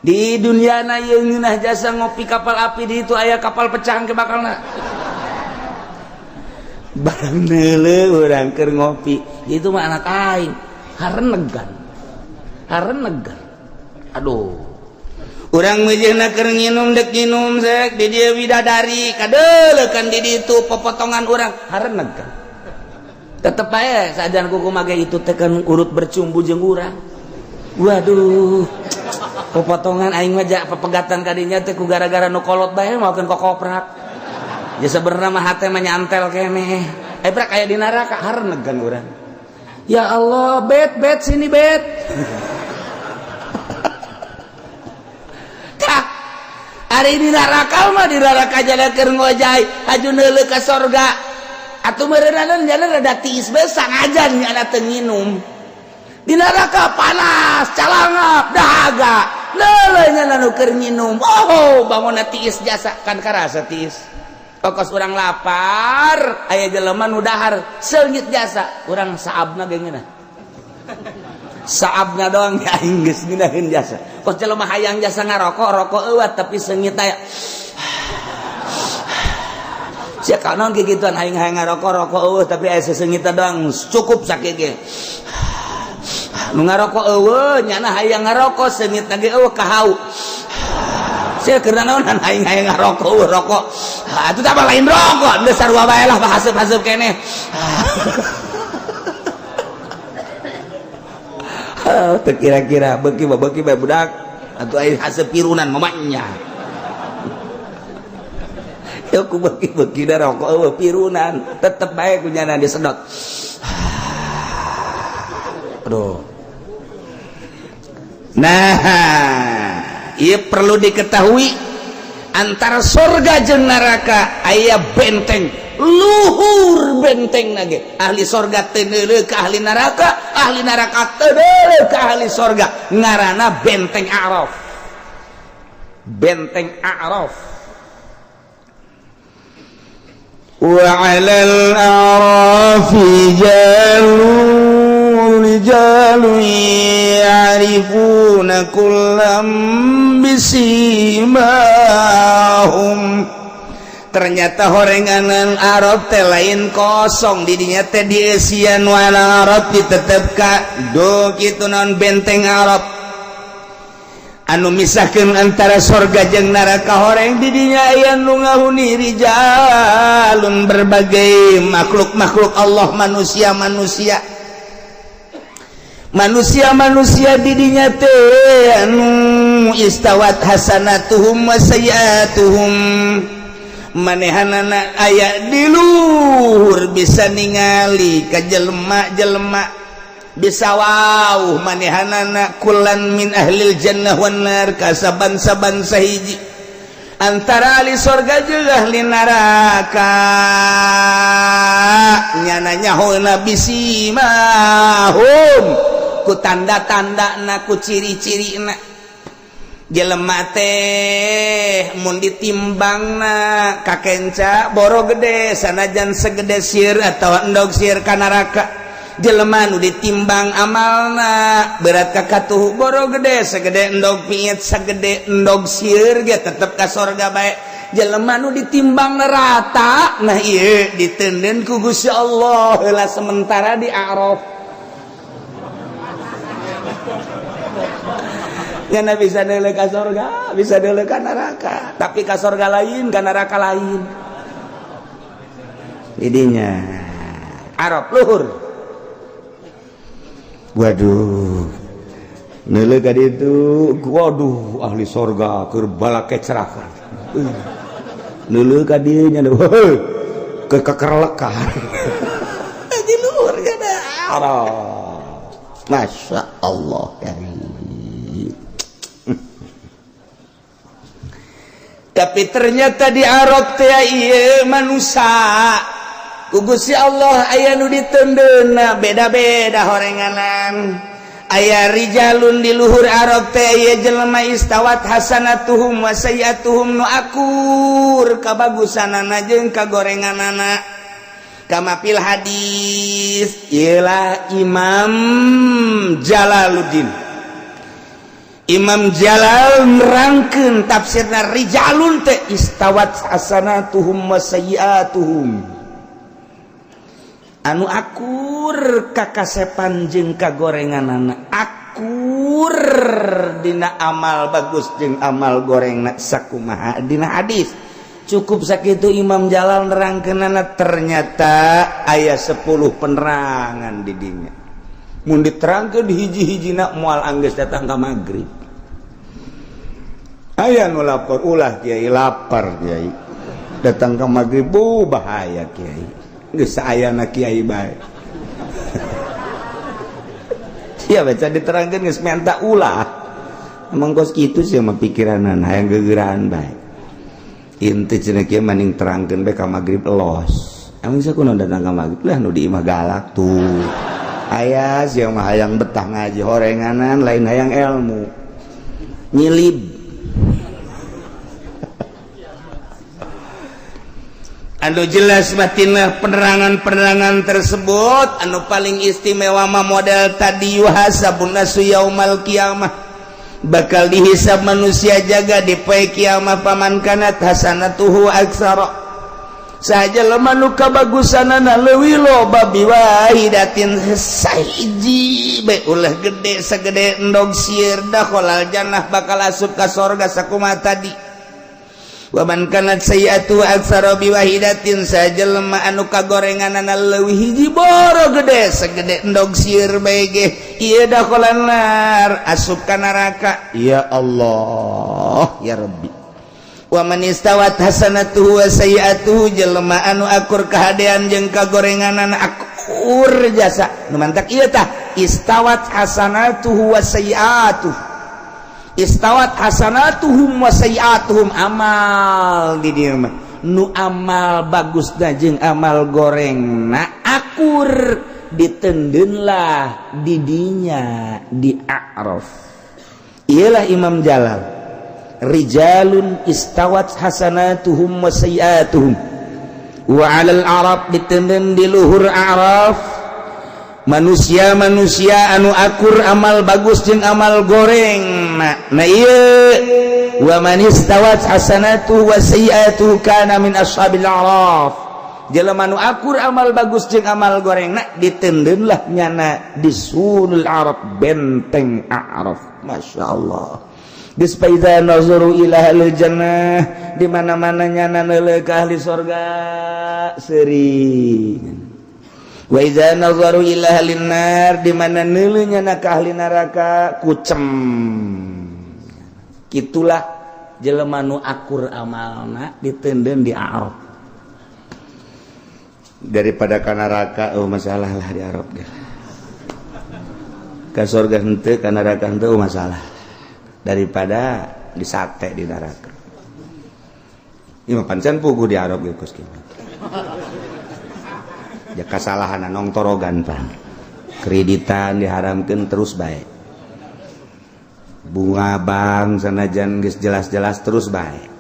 Di dunia na ieu ngeunah jasa ngopi kapal api, di itu aya kapal pecah ke bakalna. Barang neuleuh urang keur ngopi, itu mah anak aing harenegan. Harenegan. Aduh. Urang mejeuna keur nginum, dek nginum sek di dieu bidadari kadeuleuh di ditu popotongan urang harenegan. Tetep bae sajan kuku mage itu teh kan urut bercumbu jeung urang. Waduh. Popotongan aing mah ja pepegatan kadinya teh ku gara-gara nu kolot bae maokeun kokoprak. Ya sebenarnya mah hate mah nyantel keneh. Eh prak aya di neraka harenegan urang. Ya Allah, bet bet sini bet. Tah, ari di neraka mah di neraka jana keur ngojay, haju neuleuh ka sorga. Atuh meureunana jana rada tiis bae sangajan nyana teu nginum. Di neraka panas, calangap, dahaga. Neuleuh nyana nu keur nginum. Oh, bangunna tiis jasa kan karasa tiis. Kokos urang lapar, aya jelema nu dahar seungit jasa, urang saabna ge ngeunah. Saabna doang ya aing geus ngeunaheun jasa. Kos jelema hayang jasa ngarokok, rokok eueuh tapi seungit aya. Sia kanaon kikituan aing hayang ngarokok, rokok eueuh tapi aya seseungit doang cukup sakieu ge. Nu ngarokok eueuh nyana hayang ngarokok seungit ge eueuh kahau. Sia keur naonan aing hayang ngarokok eueuh rokok. Atuh tah lain rokok, geus sarua bae lah haseup-haseup keneh. Teu kira-kira beuki mah beuki bae budak. Atuh aing haseup pirunan mamanya. Ya ku beuki-beuki da rokok eueuh pirunan, tetep bae ku nyana disedot. Aduh. Nah, ieu perlu diketahui antara sorga jeung neraka aya benteng luhur benteng nage. Ahli sorga teu neuleuh ka ahli neraka teu neuleuh ka ahli sorga, ngaranna benteng A'raf. Benteng A'raf. Wa 'alal a'rafi jalun Rijalun ya'rifuna kullam bisimahum. Ternyata horenganan Arab teh lain kosong, didinya teh dieusian wana Arab ditetep ka do kitu naon benteng Arab anu misahkeun antara sorga jeung neraka. Horeng didinya aya nu ngahuni rijalun, berbagai makhluk-makhluk Allah, manusia-manusia, manusia-manusia didinya teh anu istawat hasanatuhum wa sayyiatuhum. Manehanana aya di luhur, bisa ningali ka jelema-jelema, bisa wow manehanana kullan min ahlil jannah wan nar, ka saban-saban sahiji antara ahli sorga jeung ahli neraka. Nyana nyahona bisimahum, ku tanda-tanda na, ku ciri-ciri na. Jelema teh mun ditimbangna kakenca boro gede, sanajan segede sir atau endog sir ka neraka. Jelema nu ditimbang amalna berat ka katuhu boro gede, segede endog piit, segede endog sir ge tetep ka sorga bae. Jelema nu ditimbang rata, nah ieu ditenden ku Gusti Allah heula sementara di Araf. Nyana bisa deuleu ka sorga, bisa deuleu ka neraka, tapi ka sorga lain, ka neraka lain. Didinya Arab luhur. Waduh, neuleuh ka ditu, waduh, ahli sorga keur balakecrakan. Neuleuh ka dieu nya, ke kekerlekan di luhur nya Arab. Masya Allah karim. Tapi ternyata di Arab teh ieu manusia ku Gusti Allah aya nu ditendeuna beda-beda horenganan. Aya rijalun di luhur Arab teh ieu jelema istawat hasanatuhum wa sayyiatuhum, nu akur kabagusanana jeung kagorenganana, kama fil hadis. Ialah Imam Jalaluddin, Imam Jalal nerangkeun tafsirna rijalun teh istawat hasanatuhum wa sayyiatuhum, anu akur kakasepan jeung kagorenganana, akur dina amal bagus jeung amal gorengna sakumaha dina hadis. Cukup sakitu Imam Jalal nerangkeunana. Ternyata aya 10 penerangan di dinya. Mun diterangkeun hiji-hijina moal anggeus datang ka magrib. Aya nu lapor, "Ulah kiai, lapar kiai." Datang ke magrib, bu, bahaya kiai, geus ayana kiai bae. Sia baca diterangkeun geus minta ulah. Emang kos kitu sih mah pikiranan, hayang gegeraan bae. Inti cenah kieu, maning terangkeun bae ka magrib los. Emang sia kunaon datang ka magrib lah, nu di imah galak tuh. Aya sia mah hayang betah ngaji horenganan, lain hayang ilmu, nyilib. Anu jelas batinlah penerangan-penerangan tersebut. Anu paling istimewa mah model tadi, yuhasabun nasu yaumal kiamah, bakal dihisab manusia jaga di poe kiamah. Faman kanat hasanatuhu aksara, saja lemah nu kabagusanana leuwih loba, biwahidatin, sahiji bae, ulah gede, segede endog sieur, dakhalal jannah, bakal asup ka sorga sakumaha tadi. Waman kanat sayyiatu aksara biwahidatin, saja lemah anu kagorenganana leuwih hiji boro gede, segede endog sieur bae ge, ieu dakhalan nar, asup ka neraka. Ya Allah ya Rabbi. Wa man istawat hasanatuhu wa sayyiatuhu, jelema anu akur kahadean jeung kagorenganan, akur jasa nu mantak ieu tah istawat hasanatuhu wa sayyiatuhu, istawat hasanatuhum wa sayyiatuhum, amal di dieu mah nu amal bagusna jeung amal gorengna akur, ditendeunlah didinya di A'raf. Iyalah Imam Jalal, rijalun istawat hasanatuhum wa sayyiatuhum. Wa 'alal arab, ditenden di luhur Araf. Manusia-manusia anu akur amal bagus jeung amal goreng. Nah, ieu wa man istawat hasanatu wa sayyi'atu kana min ashabil a'raf. Jelema nu akur amal bagus jeung amal goreng nak ditendeun lah nyana di surul Arab, benteng A'raf. Masya Allah. Geus fa idza nazaru ila ahlil jannah, di mana-mana nyana neuleuh ka ahli sorga seuri. Wa iza nazaru ila ahlin nar, di mana neuleuh nyana ka ahli neraka kucem. Kitulah jelema nu akur amalna ditendeun di A'raf daripada ka neraka. Oh, masalah lah di Arab ge. Ka sorga henteu, ka neraka henteu, oh, masalah daripada disate di neraka. Ieu mah pancen puguh di Arab ge kos kitu. Ya kasalahan nongtorogan pan. Kreditan diharamkeun terus bae. Bunga bank sanajan geus jelas-jelas terus bae.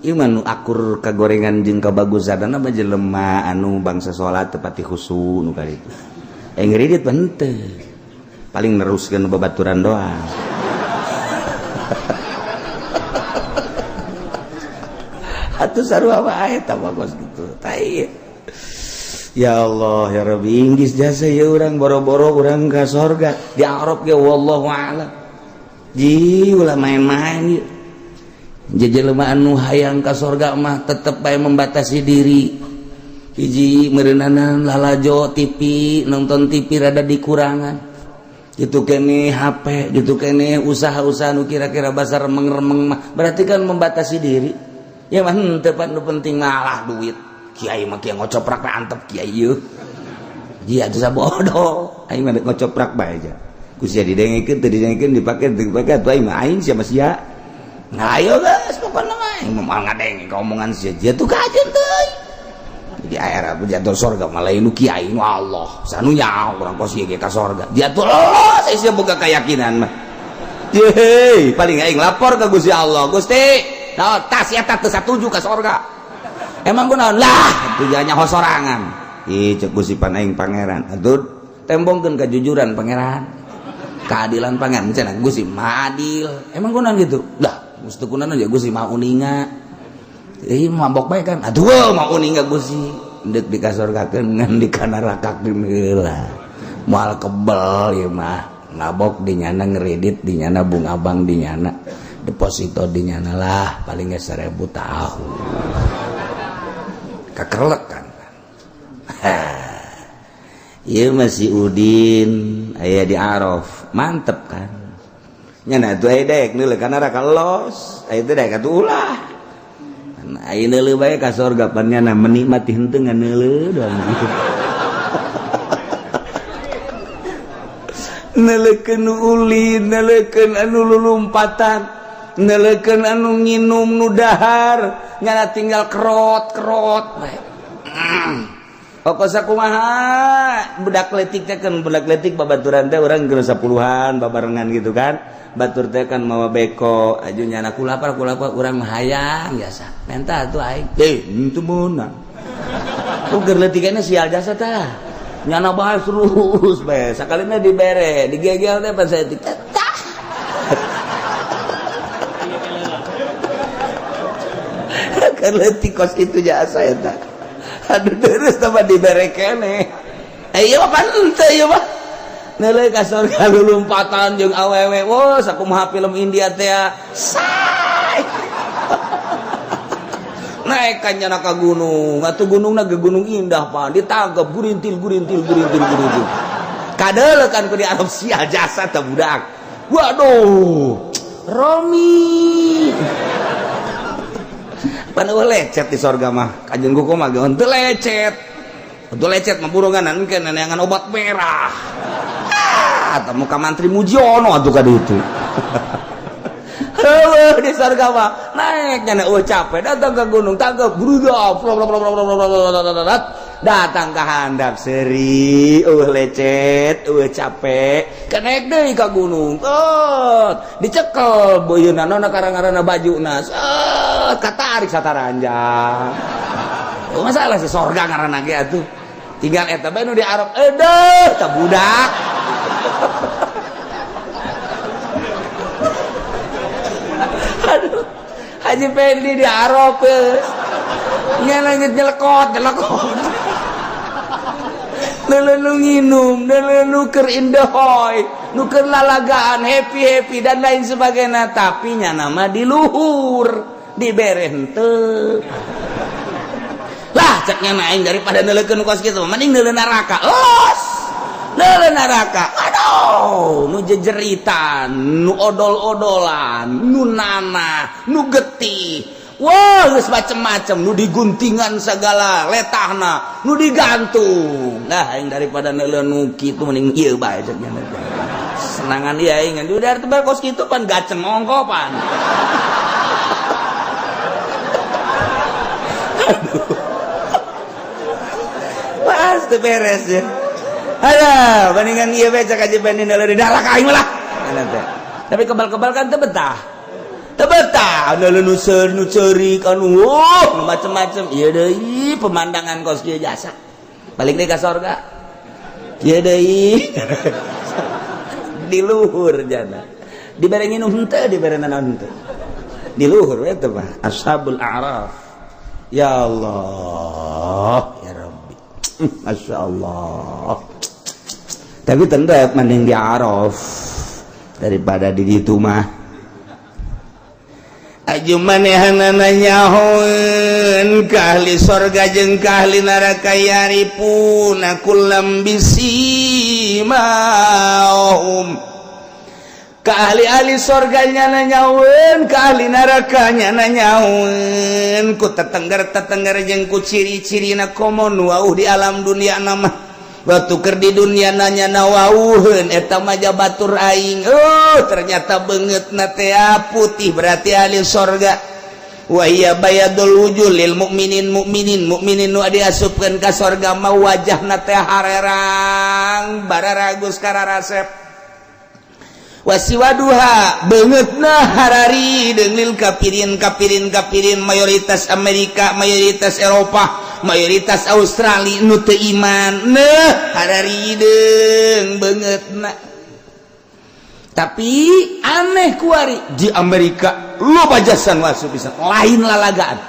Ieu mah nu akur kagorengan jeung kabagusanana mah jelema anu bangsa salat tepati khusu nu kali itu. Eh, ngredit mah henteu. Paling neruskeun babaturan doang. Atuh sarua wae eta mah kos kitu. Tai. Ya Allah ya Rabbi, inggis jasa ya urang boro-boro urang ka sorga di Arab ge wallahu a'lam. Ji ulah main-main ieu. Jelema anu hayang ka sorga mah tetep bae membatasi diri. Hiji meureunana lalajo TV, nonton TV rada dikurangan. Gitu kene HP, gitu kene usaha-usaha nu kira-kira basar remeng-remeng mah berarti kan membatasi diri. Ya mah henteu pan, nu penting malah duit. Kiai mah kieu ngocoprak bae antep kiai ieu. Dia atuh sabodo. Aing mah ngocoprak bae aja. Ku sia didengekeun teu didengekeun, dipake teu dipake atuh aing mah aing sia mah sia. Nah, ayo geus pokona mah aing mah moal ngadenge ka omongan sia. Dia tuh kajeun teuing. Di akhirat jatuh sorga malah nu kiai nu Allah. Sanu nyaho urang kos ieu ge ka sorga. Jatuh Allah saya boga keyakinan mah. Yeay, paling aing lapor ke Gusti Allah. Gusti, nah, tas eta teu satuju ka sorga. Emang kunaon lah, tujuannya sorangan. Ih, cek Gusti pan aing pangeran. Atuh tembongkeun kejujuran pangeran. Keadilan pangeran cenah Gusti mah adil. Emang kunaon gitu? Lah, mesti kunaon ya Gusti mah uninga. Ih, mabok bae kan. Aduh, mah uninga Gusti. Endek dikasorgakeun ngan dikanarakakeun heula. Moal kebel ieu mah. Ngabok di nyana, ngeredit di nyana, bunga bank di nyana, deposito di nyana lah paling nggak 1000 tahun kakerlek kan. Iya masih Udin aya di Araf mantep kan nyana tuh aya dek neuleuh ka neraka los aya teh dek atuh ulah. Aya neuleuh bae ka sorga pan nyana menikmati henteu ngan neuleuh doang gitu. Neuleukeun nu ulin, neuleukeun anu lulumpatan, neuleukeun anu nginum nu dahar, nyana tinggal kerot-kerot bae. Pokok sakumaha budak letik teh kan, budak letik babaturan teh urang geus 10-an babarengan gitu kan. Batur teh kan mawa beko, aju nyana kulapar kulapar urang mah hayang biasa. Menta atuh aing. Eh, henteu meunang. Uger leutikana sial jasa tah. Nyana bae terus bae. Sakalina dibere, digegel teh pas saya tah. Kan leutik kos kitu jasa eta. Aduh terus tambah dibere keneh. Eh ieu mah pan henteu ieu mah. Neuleuh ka surga lulumpatan jeung awewe. Wah, sakumaha film India teh. Say. Naik kan nyana ka gunung. Atuh gunungna ge gunung indah pan. Ditangkep gurintil gurintil gurintil gurintil. Kadeuleuh kan ku di Arab sia jasa teh budak. Waduh. Romi. Pan eueuh lecet di sorga mah. Kajeun kuku mah ge henteu lecet. Henteu lecet mah burungan engke neangan obat merah. Ah, temu ka mantri Mujiono atuh ka ditu. Heueuh di sorga mah naik nyana eueuh capek datang ke gunung tangkep bruda datang ke handap seri eueuh lecet eueuh capek kenaik deui ka gunung dicekel beuyeuna nona karang-karana bajuna set katarik sataranjang. Oh, masalah si sorga ngaranna ge atuh. Tinggal eta bae nu di Arab, edeh tah budak. Aduh, Haji Pendi di Arab nya langit nyelekot nyelekot. Neuleuh nu nginum, neuleuh nu keur indahoy, nu keur lalagaan, happy-happy dan lain sebagainya, tapi nya nama di luhur, dibere henteu. Lah ceknya aing daripada neuleukeun kos kitu, mending neuleuh neraka. Los! Neuleuh neraka. Aduh, nu jejeritan, nu odol-odolan, nu nanah, nu getih. Wah, geus macem-macem, nu diguntingan segala letahna, nu digantung. Nah, aing daripada neuleuh nu kitu mending ieu bae cek nya. Senangan ieu aing ngan udah tebal kos kitu pan gaceng ongkopan. Aduh. Pasti beres ya. Aduh, bandingan ieu bae cek aja banding neuleuh di neraka aing lah. Tapi kebal-kebal kan teu betah. Betah nu nu ceurik anu macem-macem. Ieu deui pemandangan kos kieu jasa. Balik deui ka sorga. Ieu deui. Di luhur jana. Dibere nginum henteu, dibere naon henteu. Di luhur eta mah Ashabul A'raf. Ya Allah, ya Rabbi. Masya Allah. Tapi tetep mending di Araf daripada di ditu mah. Aju manehanana nyahoeun ka ahli sorga jeung ka ahli neraka yarifuna kullam bisimahum. Ka ahli-ahli sorga nyana nyahoeun, ka ahli neraka nyana nyahoeun ku tetengger-tetengger jeung ku ciri-cirina komo nu wauh di alam dunia nama. Waktu keur di dunia nanya nawauheun eta mah batur aing. Oh, ternyata beungeutna teh putih berarti ahli sorga. Wa hiya bayadul wujuh lil mukminin mukminin mukminin nu diasupkeun ka sorga mah wajahna teh harerang bararagus kararasep. Wasiwaduha beungeutna hararideung lil kafirin kafirin kafirin mayoritas Amerika, mayoritas Eropa, mayoritas Australia nu teu iman neh hararideung beungeutna. Tapi aneh kuari di Amerika loba jasa nu asup bisa lain lalagaan.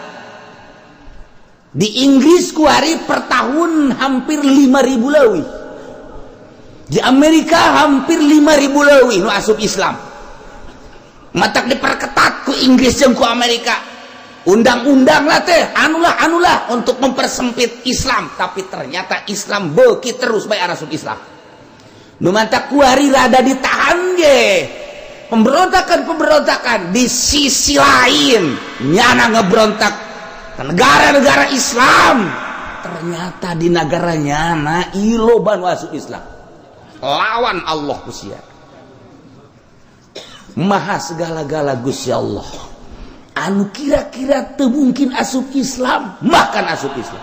Di Inggris kuari per tahun hampir 5.000 leuwih. Di Amerika hampir 5.000 leuwih nu asup Islam. Matak diperketat ku Inggris jeung ku Amerika. Undang-undang lah teh, anulah anulah untuk mempersempit Islam, tapi ternyata Islam beuki terus bae asup Islam. Nu mantak kuari rada ditahan ge. Pemberontakan-pemberontakan di sisi lain nyana ngebrontak ke negara-negara Islam. Ternyata di negara nyana loba nu asup Islam. Lawan Allah Gusti. Maha segala-gala Gusti Allah. Anu kira-kira teu mungkin asup Islam, bahkan asup Islam.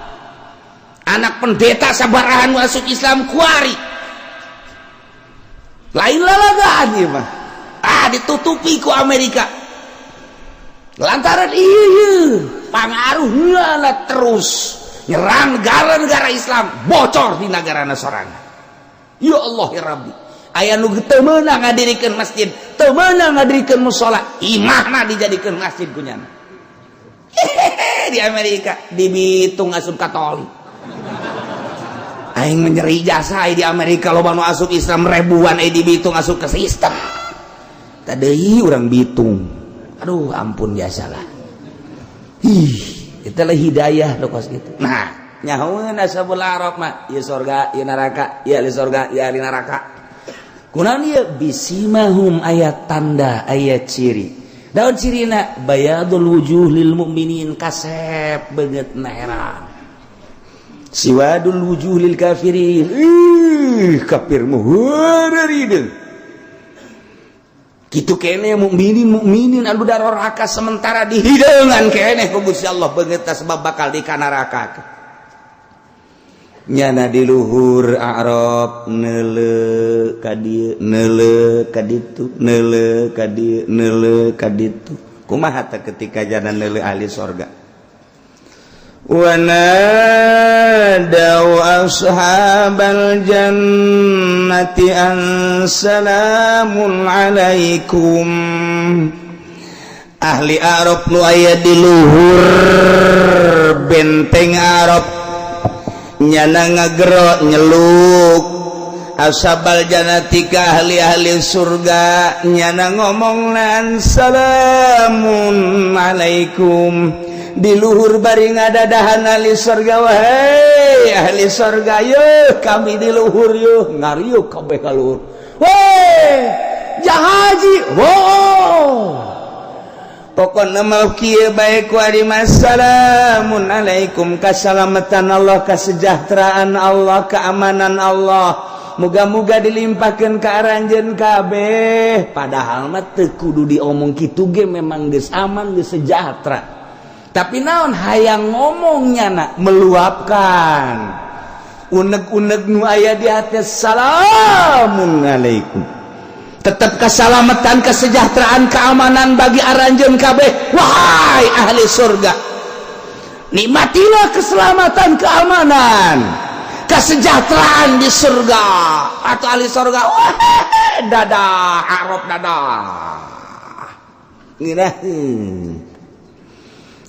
Anak pendeta sabarahan asup Islam kuari. Lain lalagaan ieu mah. Ah, ditutupi ku Amerika. Lantaran iya pangaruhnya lah terus nyerang negara-negara Islam, bocor di negara sorangan. Ya Allah ya Rabbi. Aya nu teu meunang ngadirikeun masjid, teu meunang ngadirikeun musala, imahna dijadikeun masjid ku nyana. Hehehe, di Amerika dibitung asup Katolik. Aing menyeri jasa di Amerika loba nu asup Islam ribuan di Bitung asup ke sistem. Tadi urang Bitung. Aduh ampun biasalah. Ih, itulah hidayah lo kos gitu. Nah, nyahoeun Ashabul A'raf mah, ieu sorga, ieu neraka, ieu ahli sorga, ieu ahli neraka. Kunaon ieu bisimahum aya tanda, aya ciri. Daun cirina bayadul wujuh lil mukminin kasep beungeutna herang. Siwadul wujuh lil kafirin. Ih, kafir mah heureurideung. Kitu kene mukminin mukminin anu daroraka sementara dihideungan keneh ku Gusti Allah beungeutna sebab bakal di kanaraka. Nyana di luhur A'raf neuleuh ka dieu, neuleuh ka ditu, neuleuh ka dieu, neuleuh ka ditu. Kumaha teh ketika jana neuleuh ahli sorga? Wanadau ashabal jannati an salamun alaikum. Ahli Arab nu aya di luhur benteng Arab nyana ngagero nyeluk ashabal jannati ka ahli-ahli surga, nyana ngomong lan salamun alaikum. Di luhur bari ngadadahan ahli surga, wahai ahli surga, yeuh kami di luhur, yeuh ngariuk kabeh ka luhur. Weh, jahaji, wow. Pokokna mah kieu bae ku ari, assalamun alaikum, kasalamatan Allah, kesejahteraan Allah, keamanan Allah, muga-muga dilimpahkeun ka aranjeun kabeh. Padahal mah teu kudu diomong kitu ge, memang geus aman, geus sejahtera, tapi naon, hayang ngomongnya nak meluapkan unek-unek nu aya di hati. Salamun alaikum, tetap keselamatan, kesejahteraan, keamanan bagi aranjeun kabeh. Wahai ahli surga, nikmatilah keselamatan, keamanan, kesejahteraan di surga. Atau ahli surga, wah, dadah Arab, dadah. Ngiraheun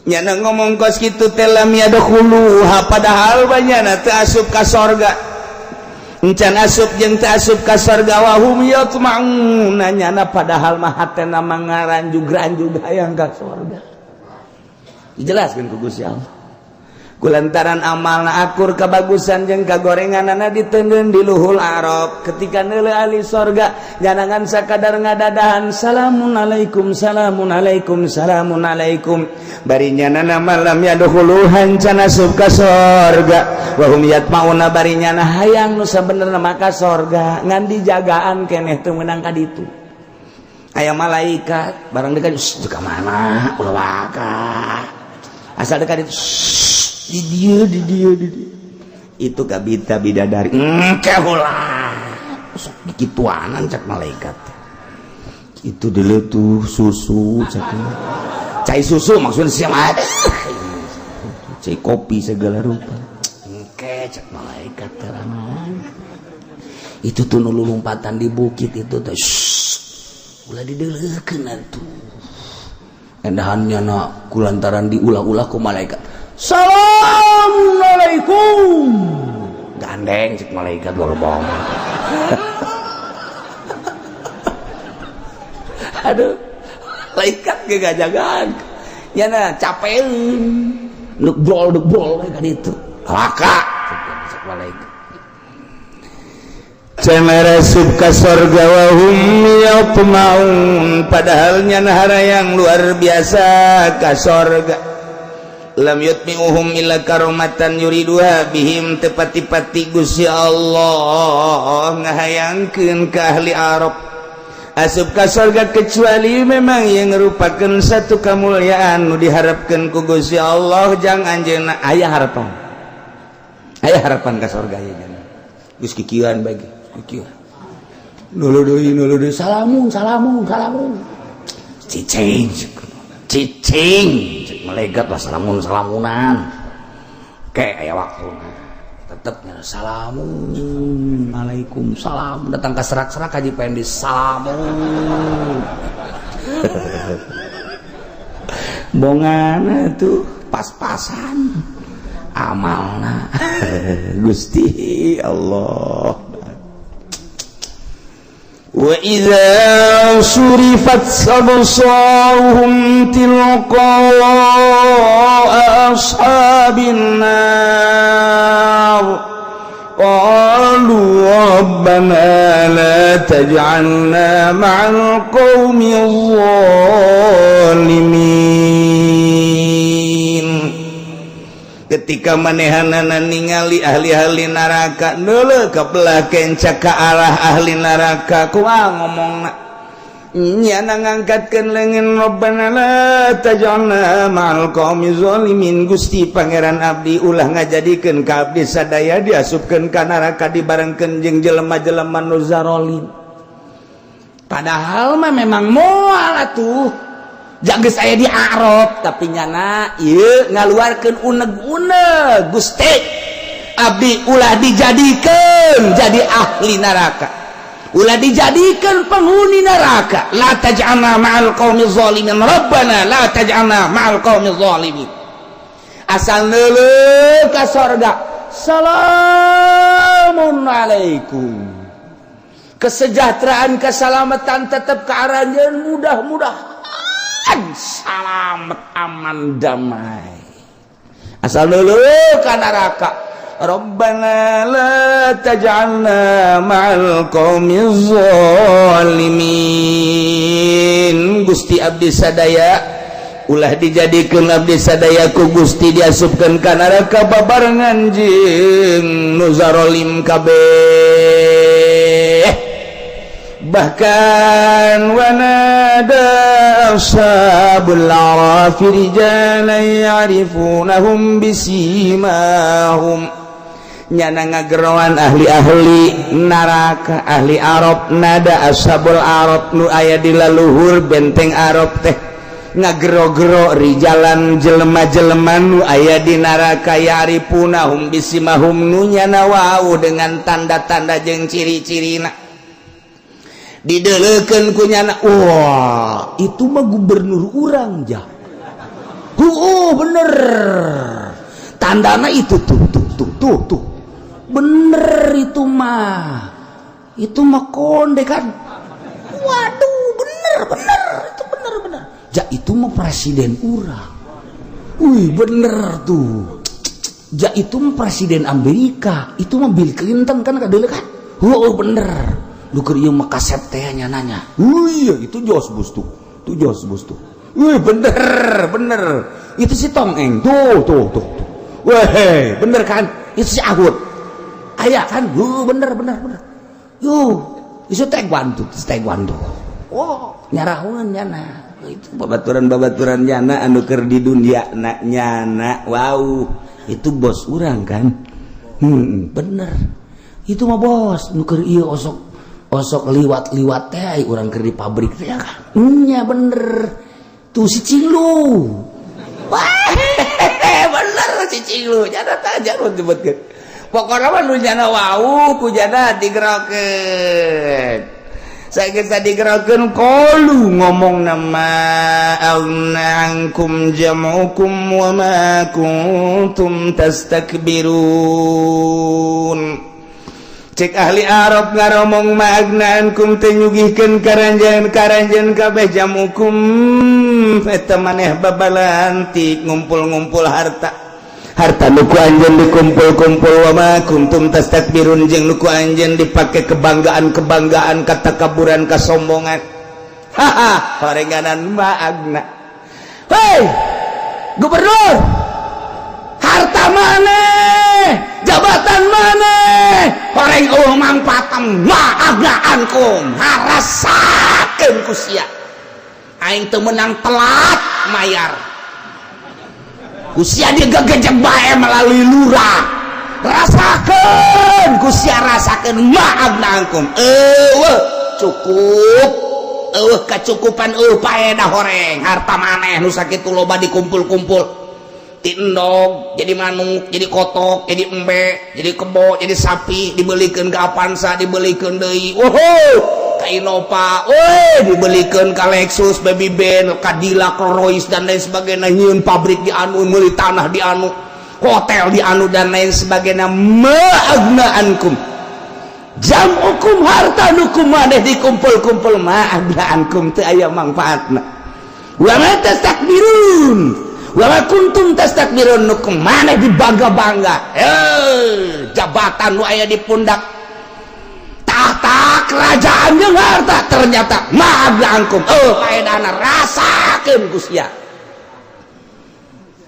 nyana ngomong kos kitu teh, lam yadkhuluha, padahal banyana teu asup ka sorga, encan asup jeung teu asup ka sorga. Wahum yatma'un, nyana padahal mah hatena mangaranjug-ranjug hayang ka sorga. Dijelaskeun ku Gusti Allah, kulantaran amalna akur, kebagusan jeung kagorenganana, ditendeun di luhur Arab. Ketika neuleuh ahli sorga, jangan sakadar ngadadahan salamun alaikum, salamun alaikum, salamun alaikum, bari nyana lam yadkhuluha, can asup ka sorga. Wahum yatmauna, bari nyana hayang nu sabenerna maka sorga, ngan dijagaan keneh, teu meunang ka ditu. Aya malaikat barang dekat ka mana, ulah waka, asal dekat itu, di dia, di dia, di dia itu kabita bidadari engke ulah sok dikituanan, cak malaikat. Itu dulu tuh susu, cak cai susu, maksudnya siapa ada cai kopi segala rupa. Engke, cak malaikat, terangan itu tuh nu lompatan di bukit itu tuh, ulah dideleukeun atuh. Endahannya na kulantaran diulah-ulah ku malaikat, assalamualaikum, gandeng, cek malaikat, baru bom. Aduh, malaikat ge gajagaan ya, nah capeun nuk brol, nuk brol kan itu laka, cek malaikat. Cenah ka sorga, wahum yatmaun, padahal nyana yang luar biasa ka sorga. Lam yutmi'uhum illa karomatan yuriduha bihim, tepati-pati Gusti Allah ngahayangkeun ka ahli Arab asup ka sorga kecuali memang yang merupakan satu kemuliaan nu diharapkan ku Gusti Allah jang anjeunna. Aya harapan, aya harapan ka sorga ya, geus kikieuan bae, kikieuan nulu deui, nulu deui, salamun, salamun, salamun, cicing, cicing, cek malaikat lah, salamun salamunan kayak aya waktu tetepnya salamun alaikum, salam datang ke serak-serak haji pendi salamun bongan tuh pas-pasan amalna. Gusti Allah. وإذا صرفت أبصارهم تلقاء أصحاب النار قالوا ربنا لا تجعلنا مع القوم الظالمين. Ketika manehanana ningali ahli-ahli neraka neuleuh ka belah kenca ka arah ahli neraka, kumaha ngomongna? Nyana ngangkatkeun leungeun, Rabbana la taj'alna ma'al qaumi zalimin. Gusti Pangeran abdi, ulah ngajadikeun ka abdi sadaya diasupkeun ka neraka dibarengkeun jeung jelema-jelema nu zarolim. Padahal mah memang moal atuh. Geus aya di Arab, tapi nyana ieu ngaluarkeun uneg-uneg, "Gusti, abdi ulah dijadikan jadi ahli neraka, ulah dijadikan penghuni neraka. La taj'alna ma'al qaumi zalimin, rabbana la taj'alna ma'al qaumi zalimin." Asal neuleuh ka sorga, salamun alaikum, kesejahteraan, keselamatan tetap ke aranjeun, mudah-mudahan salamet, aman, damai. Asal neuleuh ka neraka, Rabbana la taj'alna ma'al qaumiz zalimin. Gusti, abdi sadaya ulah dijadikeun, abdi sadaya ku Gusti diasupkeun ka neraka babarengan jeung nu zarolim kabeh. Bahkan wanada ashabul a'rafi rijalan ya'rifunahum bisimahum. Nyana ngageroan ahli-ahli neraka, ahli Arab. Nada ashabul Arab, nu aya di laluhur benteng Arab teh ngagero-gero, rijalan, jelema-jelema nu aya di neraka, ya'rifunahum bisimahum, nu nyana wau dengan tanda-tanda jeung ciri-cirina. Dideleukeun ku nyana, "Wah, itu mah gubernur urang jah. Oh, bener, tandana itu tuh tuh tuh tuh tuh, bener itu mah konde kan. Waduh, bener bener itu, bener bener ja, itu mah presiden urang. Wih, bener tuh ja, itu mah presiden Amerika, itu mah Bill Clinton kan, kadele kan. Oh, bener lu, keur ieu mah kasep teh nanya. Wih, itu Jos Bus tuh tuh, Jos Bus tuh. Wih, bener bener, itu si Tongeng tuh tuh tuh tuh. Weh, bener kan, itu si Ahud aya kan. Bener bener bener. Yuh, itu taekwondo, taekwondo. Oh, nyarahungan nyana itu babaturan-babaturan nyana anu keur di dunia na nyana, "Wow, itu bos urang kan. Bener itu mah bos nu keur ieu, osok osok liwat-liwat teh urang keur di pabrik teh kan. Nya bener tuh si Cinglu. Wah, bener si Cinglu." Nyana tah jangan disebutkeun, pokoknya mah nu nyana wau ku jana digerokeun. Saya geus digerokeun, qalu, ngomong nama, aghna ankum jam'ukum wa ma kuntum tastakbirun. Cek ahli Arab ngaromong, ma aghna ankum, teu nyugihkeun karanjeun karanjeun kabeh, jam'ukum, eta maneh babalantik ngumpul-ngumpul harta, harta nu ku anjeun dikumpul-kumpul, wa ma kuntum tastakbirun, jeung nu ku anjeun dipake kebanggaan-kebanggaan, katakaburan, kasombongan. Haha, horenganan ma aghna. Hei gubernur, harta maneh, jabatan maneh, horeng eueuh mangpaatna. Ma aghna ankum, harasakeun ku sia, aing teu meunang telat mayar, ku sia digegejek bae melalui lurah. Rasakeun ku sia, rasakeun. Ma aghna ankum, eueuh cukup, eueuh kacukupan, eueuh paedah horeng harta maneh nu sakitu loba dikumpul-kumpul, ti endog jadi manuk, jadi kotok, jadi embe, jadi kebo, jadi sapi, dibelikan ke Avanza, dibelikan deui, oh, ka Innova, woi, dibelikan ke Lexus, Baby Ben, Cadillac, Rolls, dan lain sebagainya. Nyieun pabrik di anu, meuli tanah di anu, hotel di anu, dan lain sebagainya. Ma aghna ankum jam'ukum, harta nu ku maneh dikumpul-kumpul, ma aghna ankum, teu aya mangfaatna, wa ma tastakbirun, wa ma kuntum tastakbirun, nu maneh dibangga-bangga, eh, jabatan nu aya di pundak, tahta kerajaan jeung harta, ternyata ma aghna ankum, oh, paedahna. Rasakeun ku sia.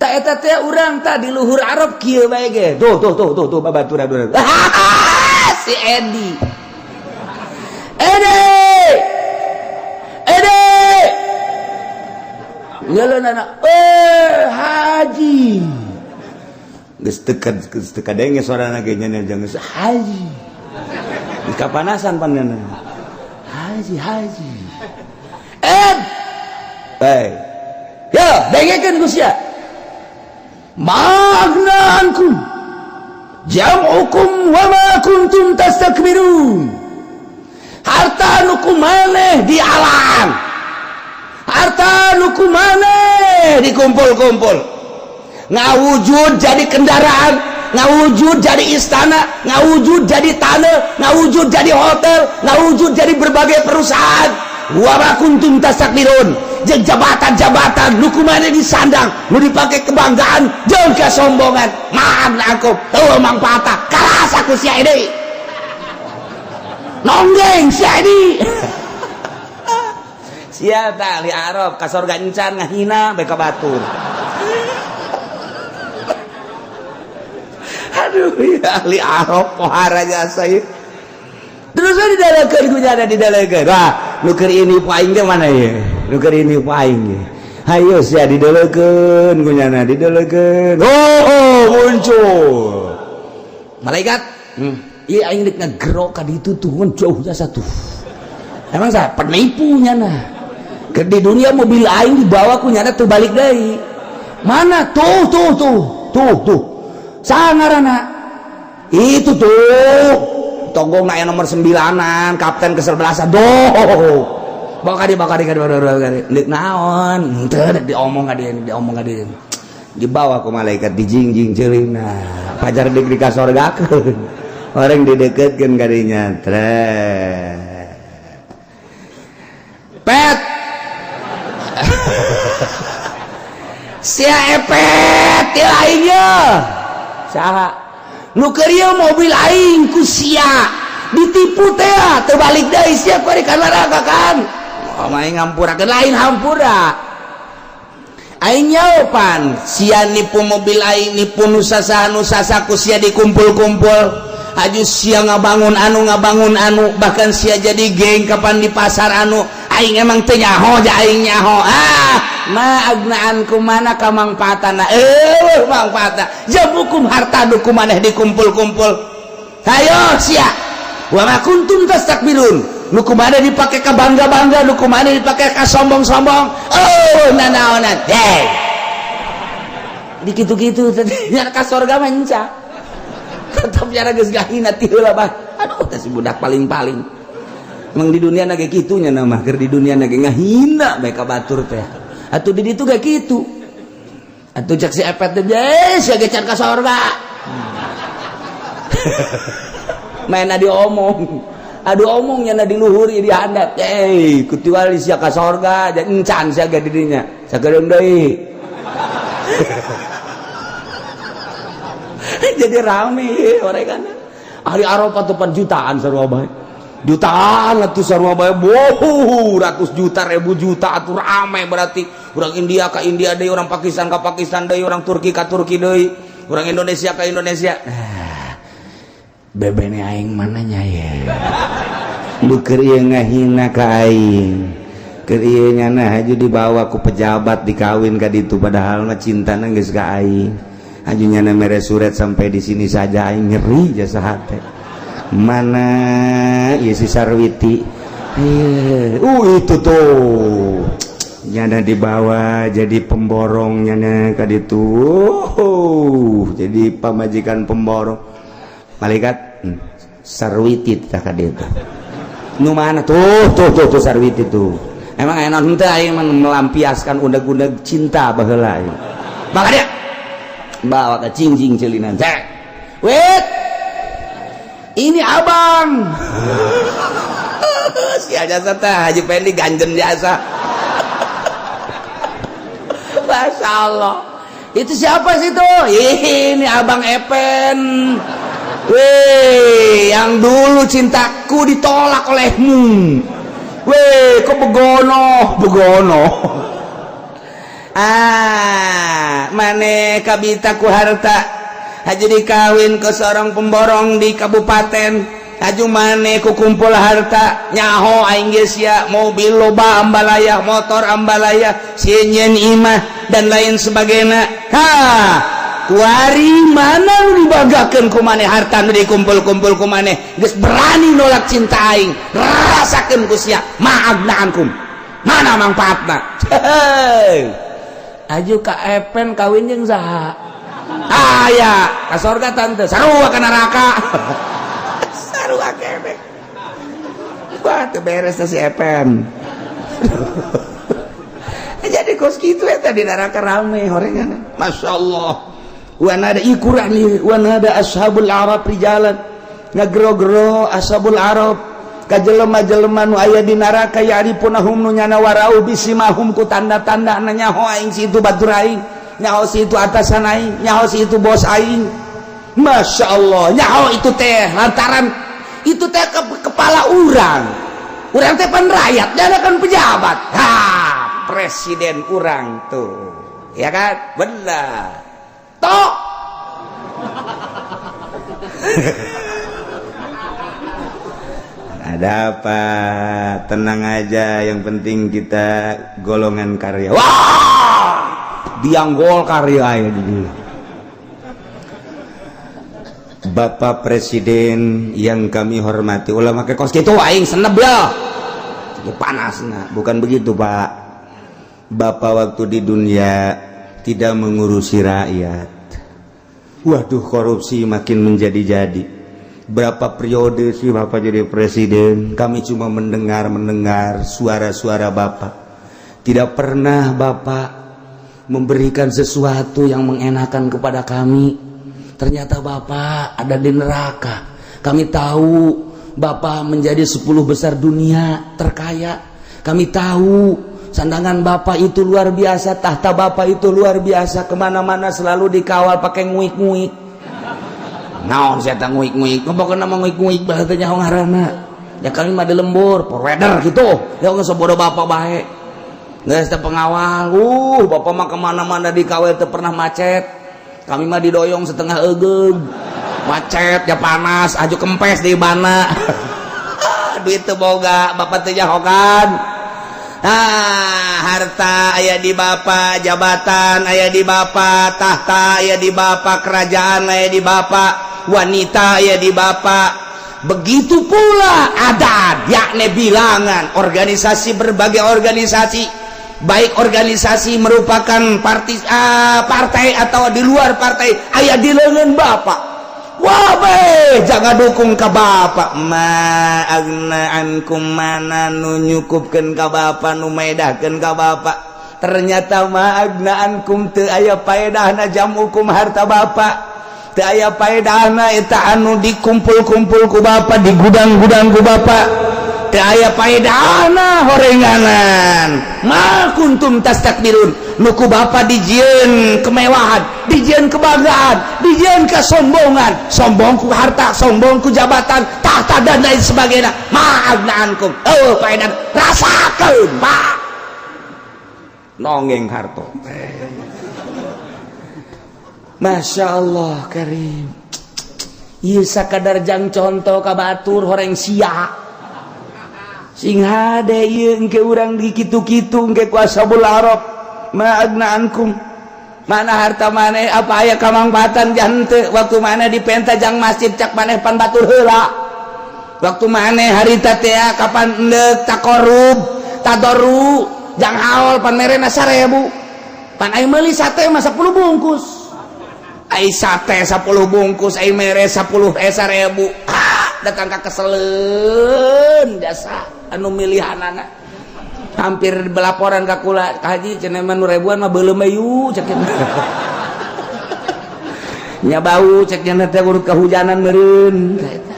Tak eta teh urang tah di luhur Arab kieu bae ge. Tuh tuh tuh tuh tuh, babaturan si Edi. Edi, Edi. Ngeuleuh, eh, haji. Geus teu geus teu kadenge sorana ge nya, jangan haji. Geus kapanasan panena. Haji, haji. Ed. Hei. Dengekeun ku sia. Ma aghna ankum jam'ukum wa ma kuntum tastakbirun. Harta nu ku maneh di alam, harta nu ku maneh dikumpul-kumpul, ngawujud jadi kendaraan, ngawujud jadi istana, ngawujud jadi tanah, ngawujud jadi hotel, ngawujud jadi berbagai perusahaan. Wa ma kuntum tastakbirun, jeung jabatan-jabatan nu ku maneh disandang, nu dipake kebanggaan jeung kesombongan. Ma aghna ankum, eueuh mangfaatna, karasa ku sia ini, nonggeng sia ini. Sia tah ahli Arab ka sorga encan, ngahina bae ka batur. Aduh ya, ahli Arab pohara jasa ieu. Terus we didalekeun ku nyana, didalekeun. Wah, nu keur ini aing teh mana ye? Nu keur ini aing ge. Hayo sia, didalekeun ku nyana, didalekeun. Oh, muncul malaikat. Iya, aing rek ngagerok ka ditu tuh, mun jauh jasa tuh. Emang saya penipu nyana. Ke di dunia mobil aing dibawa ku nyana tuh, balik deui. Mana tuh tuh tuh tuh tuh. Sangarana itu tuh tonggong na nomor sembilanan, kapten kesebelasan doh. Bawa kadi, bawa kadi, kadi, bawa kadi. Deuk naon? Henteu dek diomong ka dieu, diomong ka dieu. Dibawa ku malaikat, dijingjing ceulina, pajar dik dikasorgakeun. Orang dideketkeun ka dinya, tret. Pet, sia epet ti aing ye. Saha nu keur ieu mobil aing ku sia ditipu teh, teu balik deui sia ku ka neraka kan? Oh, aing ngampurakeun, lain hampura. Aing nyaopan sia nipu mobil aing, nipu nu sasaha nu sasa ku sia dikumpul-kumpul. Aju sia ngabangun anu, ngabangun anu, bahkan sia jadi geng kapan di pasar anu. Aing emang teu nyaho ja aing nyaho. Ah, ma aghna ankum, mana kamangfaatana? Eh, mangfaatna jamukum, harta nu ku maneh dikumpul-kumpul. Hayo sia, wa ma kuntum tastakbirun, nu ku maneh dipake ka bangga-bangga, nu ku maneh dipake ka sombong-sombong. Oh, nanaonan hey di kitu-kitu teh nya ka sorga mah enca tetep nyara geus gahina ti heula bah. Aduh teh si budak paling-paling emang di dunia na ge kitu nya mah, keur di dunia na ge ngahina bae ka batur teh. Atuh di ditu ge kitu atuh, cek si epet teh, sia ge can ka sorga. Main diomong, aduh, omongnya na di luhur di handap, eh kecuali sia ka sorga encan sia ge di dinya sakedeung deui. Jadi rame orang kan ahli Arafah tuh pan jutaan sarua bae, jutaan atuh sarua bae, wow, ratus juta, ribu juta atuh rame. Berarti orang India ke India deui, orang Pakistan ke Pakistan deui, orang Turki ke Turki deui, orang Indonesia ke Indonesia. Nah, bebene aing mananya ya? Lu keur ieu ngahina ka aing, keur ieu nyana haju dibawa ku pejabat, dikawin ka ditu, padahal mah cintana geus ka aing. Haju nyana mere surat sampai di sini saja, aing nyeri jasa hate. Mana ieu si Sarwiti? Itu tuh nyana dibawa jadi pemborong, nyana ka ditu, jadi pamajikan pemborong. Malaikat, Sarwiti tah ka ditu. Nu mana tuh tuh tuh tuh Sarwiti tuh. Emang enak henteu aing mah melampiaskan undeg-undeg cinta baheula aing. Maka dia bawa ke cingjing celinan cek, wait, ini abang si jasa teh Haji Pendi ganjen jasa. Masya Allah, itu siapa sih tuh? Ini abang Epen. Weh, yang dulu cintaku ditolak olehmu. Weh, kok begono, begono. Ah, mane kabita ku harta. Haji dikawin ke seorang pemborong di kabupaten. Haju mane ku kumpul harta, nyaho aing geus sia, mobil loba ambalaya, motor ambalaya, sieun imah dan lain sebagainya. Ha, kuari mana nu dibanggakeun ku maneh, harta nu dikumpul-kumpul ku maneh geus berani nolak cinta aing. Rasakeun ku sia, ma aghna ankum, mana manfaatna? Aju ka Epen kawin jeung saha? Aya ka sorga tante, sarua ka neraka. Sarua keneh. Wah, teu beres si Epen. Jadi kos kitu eta di neraka rame horengan. Masya Allah. Wa nada ikurang wa nada ashabul araf rijalan, ngagero-gero ashabul araf ka jelema-jelema nu aya di neraka, ya'rifunahum, nu nyana warau, bisimahum, ku tanda-tanda, nyaho aing si itu batur aing, nyaho si itu atasan aing, nyaho si itu bos aing. Masya Allah, nyaho itu teh lantaran itu teh ke kepala urang, urang teh pan rakyat, dia kan pejabat, ha, presiden urang tuh, ya kan? Benar toh? Ada apa? Tenang aja, yang penting kita golongan karya. Wah, biang Golkar ya di Bapak Presiden yang kami hormati, ulama ke kos gitu aing seneb ya panas. Nah, bukan begitu, Pak. Bapak waktu di dunia tidak mengurusi rakyat. Waduh, korupsi makin menjadi-jadi. Berapa periode sih Bapak jadi presiden, kami cuma mendengar-mendengar suara-suara Bapak. Tidak pernah Bapak memberikan sesuatu yang mengenakan kepada kami. Ternyata Bapak ada di neraka. Kami tahu Bapak menjadi 10 besar dunia terkaya. Kami tahu sandangan Bapak itu luar biasa, tahta Bapak itu luar biasa, kemana-mana selalu dikawal pakai nguik-nguik. Naon saya nguik-nguik? Pokoknya nama nguik-nguik bahasa nyaho ngaranna ya. Kami mah di lembur provider gitu ya, nggak sebodoh bapak baik, nggak ada pengawal. Bapak mah kemana-mana dikawal, teu pernah macet. Kami mah didoyong setengah egeug, macet ya, panas, aju kempes di mana, duit teu boga, bapak teu nyahokan. Ah, harta aya di bapak, jabatan aya di bapak, tahta aya di bapak, kerajaan aya di bapak, wanita aya di bapak. Begitu pula adat, yakni bilangan organisasi, berbagai organisasi, baik organisasi merupakan partai, partai atau di luar partai, aya di lengan bapak. Wah, jangan dukung ke bapak. Ma agna ankum, mana nu nyukupkeun ka bapak, nu maedahkeun ka bapak? Ternyata ma agna ankum, teu aya paedahna jam'ukum, harta bapak. Teu aya paedahna eta anu dikumpul-kumpul ku bapak di gudang-gudang ku bapak. Teu aya paedahna horenganan. Ma kuntum tastakbirun, nu ku bapak dijieun kemewahan, dijieun kebanggaan, dijieun kesombongan, sombong ku harta, sombong ku jabatan, tahta, dan lain sebagainya. Ma agna ankum, oh paedan rasakeun, Pak. Nonggeng harto. Masya Allah Karim. Ieu sakadar jang contoh ka batur horeng sia. Sing hade ieu, engke urang di kitu-kitu engke ku ashabul araf. Ma agna ankum, mana harta maneh? Apa aya kamangfaatan jante waktu mana dipenta jang masjid, cak maneh pan batur heula? Waktu maneh harita teh kapan endek takorub tadoru jang haul pan merena 1000, pan aing meuli sate mah 10 bungkus. Ai sate 10 bungkus ai mere 10 eh 1000. Ah, datang ka keseleun jasa anu milihanana, hampir belaporan ka kula, "Haji, cenah mah nu ribuan mah beuleum yu," cek nya, "bau," cek nya teh, "urut kehujanan meureun." Eta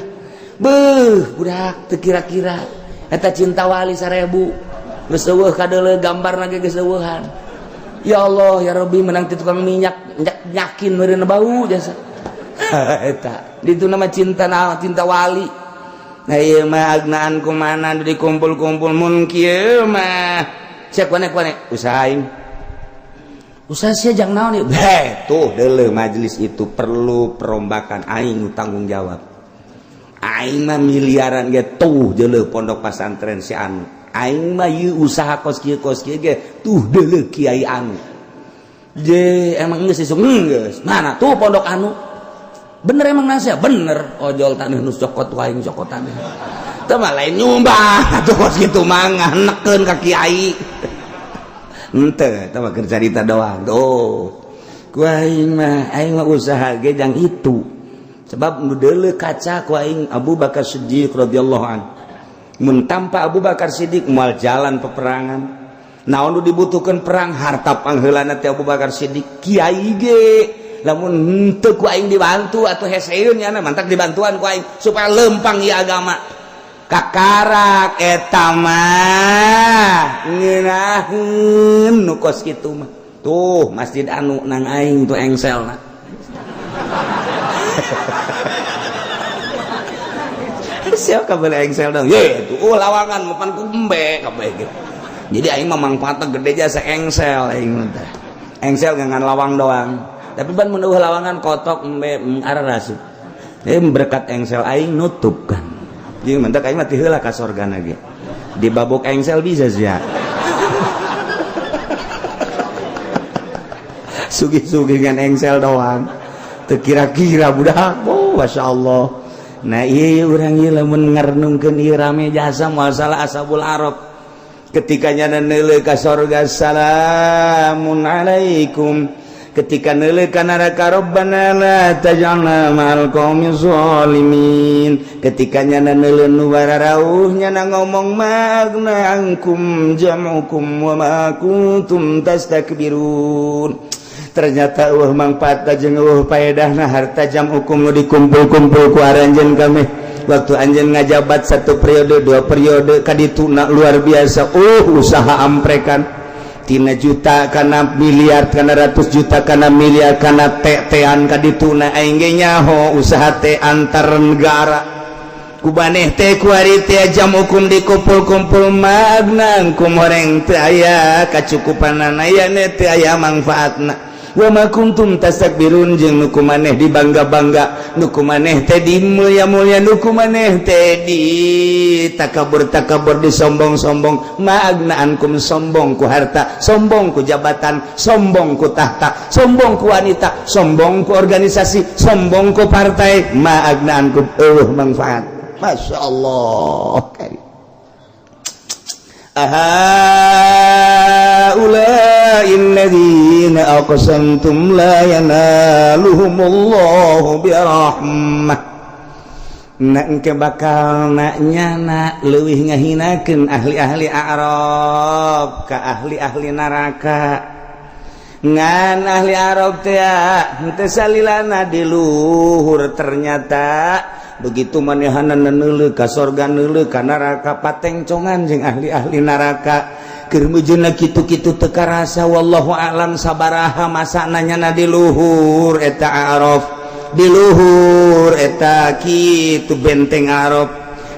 beuh, budak teu kira-kira eta cinta wali 1000 geus eueuh kadeuleu, gambarna ge geus eueuhan. Ya Allah ya Rabbi, menang ti tukang minyak nyakin meureun bau jasa eta. Itu nama cinta, nama cinta wali. Nah, ieu mah agnaan kumana dikumpul-kumpul mun kieu mah cek kone-kone usaha aing. Usaha sia jang naon ieu? Heh, tuh deuleu, majelis itu perlu perombakan, aing tanggung jawab. Aing mah miliaran ge, tuh deuleu pondok pesantren si anu. Aing mah ieu usaha kos kieu ge, tuh deuleu kiai anu. Je, emang geus isuk geus. Mana tuh pondok anu? Bener emang nasihat? Bener. Ojol taneuh nu cokot aing cokot taneuh. Teu mah lain nyumbang atuh kos kitu mah, nganekeun ka kiai. Henteu, eta mah keur carita doang. Tuh. Ku aing mah, aing mah usaha ge jang itu. Sebab nu deuleu kaca ku aing Abu Bakar Siddiq radhiyallahu anhu. Mun tanpa Abu Bakar Siddiq moal jalan peperangan. Naon nu dibutuhkeun perang harta pangheulana teh Abu Bakar Siddiq. Kiai ge lamun henteu ku aing dibantu atau heseun nya mantak dibantuan ku aing supaya lempang ieu agama. Kakarak eta mah ngeunaheun nu kos kitu mah. Tuh masjid anu nang aing tuh engselna. Siapa kabeh engsel dong? Ye, tuh lawangan mapan ku embe kabeh ge. Jadi aing mah mangfaatna gede jasa engsel aing mah. Engsel ngan lawang doang. Tapi ban mun eueuh lawangan kotok embe ararasup. Berkat engsel aing nutup kan. Jadi mentak aing mah ti heula ka sorgana ge. Di babuk engsel bisa sia. Sugih-sugih ngan engsel doang. Teu kira-kira budak. Oh, masyaallah. Nah iya urang ieu lamun ngarenungkeun ieu rame jasa moal salah ashabul arab. Ketika nyana neuleuh ka sorga salamun alaikum. Ketika neuleuh ka neraka rabbana la taj'alna ma'al qaumi zalimin. Ketika nyana neuleuh nu bararauh nyana ngomong magna angkum jam'ukum wa ma kuntum tastakbirun. Ternyata eueuh mangfaatna jeung eueuh paedahna harta jam hukum nu dikumpul-kumpul ku aranjeun kami. Waktu anjeun ngajabat satu periode dua periode kadituna luar biasa. Usaha amprekan tina juta kana miliar kana ratus juta kana miliar kana tetean kadituna aing ge nyaho usaha teh antar negara. Kubaneh teh kuari teh jam hukum dikumpul-kumpul magna kum horeng teu aya kacukupanana aya teu aya mangfaatna. Wa ma kuntum tastakbirun jeung nu kumaneh dibangga-bangga nu kumaneh teh dimulia-mulia nu kumaneh teh di takabur-takabur disombong-sombong ma agna ankum sombong ku harta sombong ku jabatan sombong ku tahta sombong ku wanita sombong ku organisasi sombong ku partai ma agna ankum eueuh manfaat. Masya Allah. Ahaula'il ladzina aqsamtum la yanaluhumullahu birahmah. Nak engke bakal nak nyana leuwih ngahinakeun ahli-ahli Arab ka ahli-ahli neraka. Ngan ahli Arab teh henteu salilana di luhur ternyata begitu manehanna neuleuh ka sorga neuleuh ka neraka patengcongan jeung ahli-ahli neraka. Keur meujeuhna kitu-kitu teu karasa wallahu a'lam sabaraha masana nyana di luhur eta Araf di luhur eta kitu benteng Arab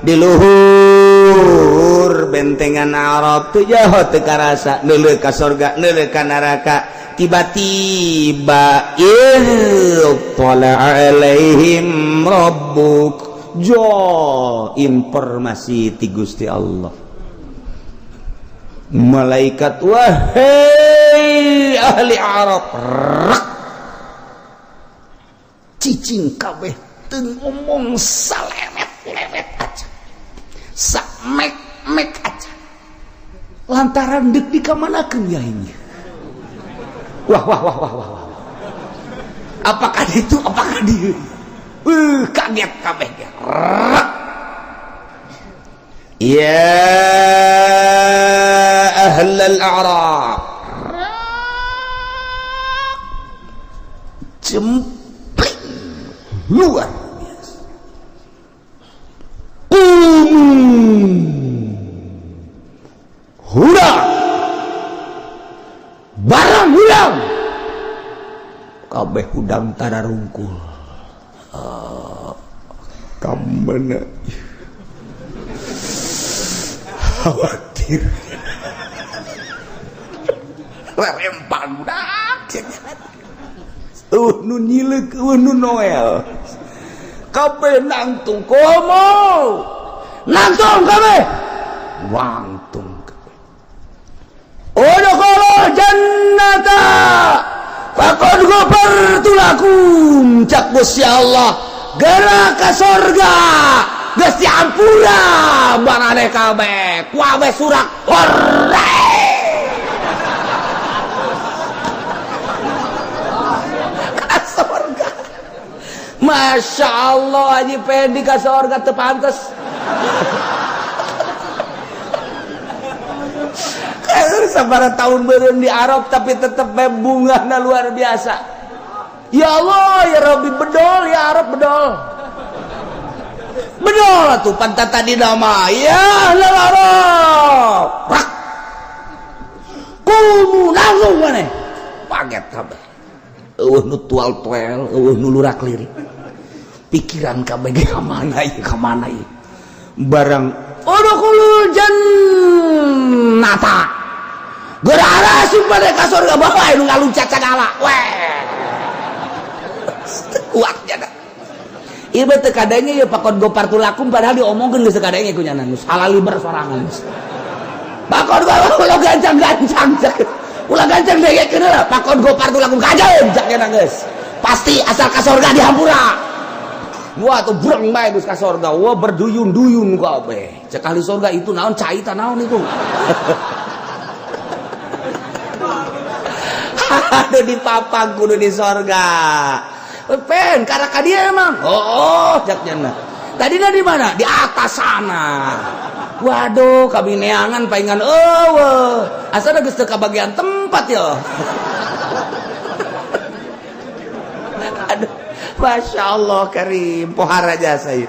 di luhur bentengan Arab teu jaho teu karasa neuleuh ka sorga neuleuh ka neraka tiba-tiba ittala alaihim rabbuk jo informasi ti Gusti Allah malaikat wahai ahli Arab rak cicing kabeh teu ngomong salemet-lemet aja samek-mek aja lantaran deuk dikamanakeun ya ini. Wah wah wah wah wah wah. Apakah itu apakah dia? Kaget kabeh ge. Ya ahlal a'rab. Jempling luar biasa. Hurang. Barang hudang. Kabeh hudang tararungkul. Kamana khawatir rempang budak nu nyileuk nu Noel kabeh nangtung komo nangtung kabeh wangtung kabeh udkhulul jannata faqad ghafartu lakum cak Gusti Allah gerak ka sorga geus diampura barane kabeh kuabe surak hore. Masya Allah Haji Pendi ka sorga teu pantes. Sabaraha tahun beureun di Arab tapi tetep bae bungahna luar biasa. Ya Allah ya Rabbi, bedol ya Arab, bedol. Bedol atuh pantat tadi nama ya Arab. Rak. Kumu langsung maneh. Paget kabeh. Eueuh nu tual-tuel, eueuh nu lurak lirik. Pikiran kabeh ge ka mana ieu, ka mana ieu. Barang udkhulul jannata. Geura asup pada ka surga bawa nu ngaluncat sagala. Weh. Kuat jana. Ieu teu kadenge ieu pakon gopar tulakum padahal diomongkeun geus teu kadenge ku nyana geus halaliber sorangan geus. Pakon gua ulah gancang-gancang cek. Ulah gancang dengekeun heula pakon gopar tulakum kajeun cek nyana geus. Pasti asal ka surga dihampura. Wah tuh breng bae geus ka surga. Wah berduyun-duyun kabeh. Cek ahli surga itu naon cai ta naon itu. Aduh dipapang kudu di sorga. Pen karena ka dia emang. Oh, cek nyana. Tadina di mana? Di atas sana. Waduh, kami neangan paingan eueuh. Asal geus teu kabagian tempat ya. Aduh, Masya Allah karim pohara jasa ieu.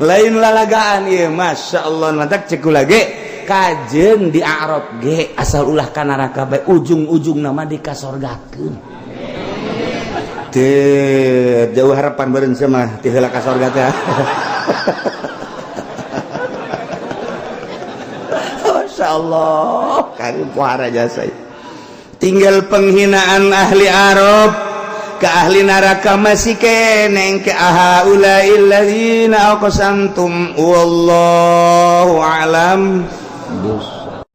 Lain lalagaan ieu, Masya Allah mantak cek kula ge kajeun di Arab ge asal ulah ka neraka bae ujung-ujung nama dikasorgakeun. Teu jauh harapan beureun sia mah ti heula ka sorga teh. Masya Allah karim pohara jasa ieu. Tinggal penghinaan ahli Arab ke ahli neraka masih keneng ke ahaulail ladzina aqsamtum wallahu alam.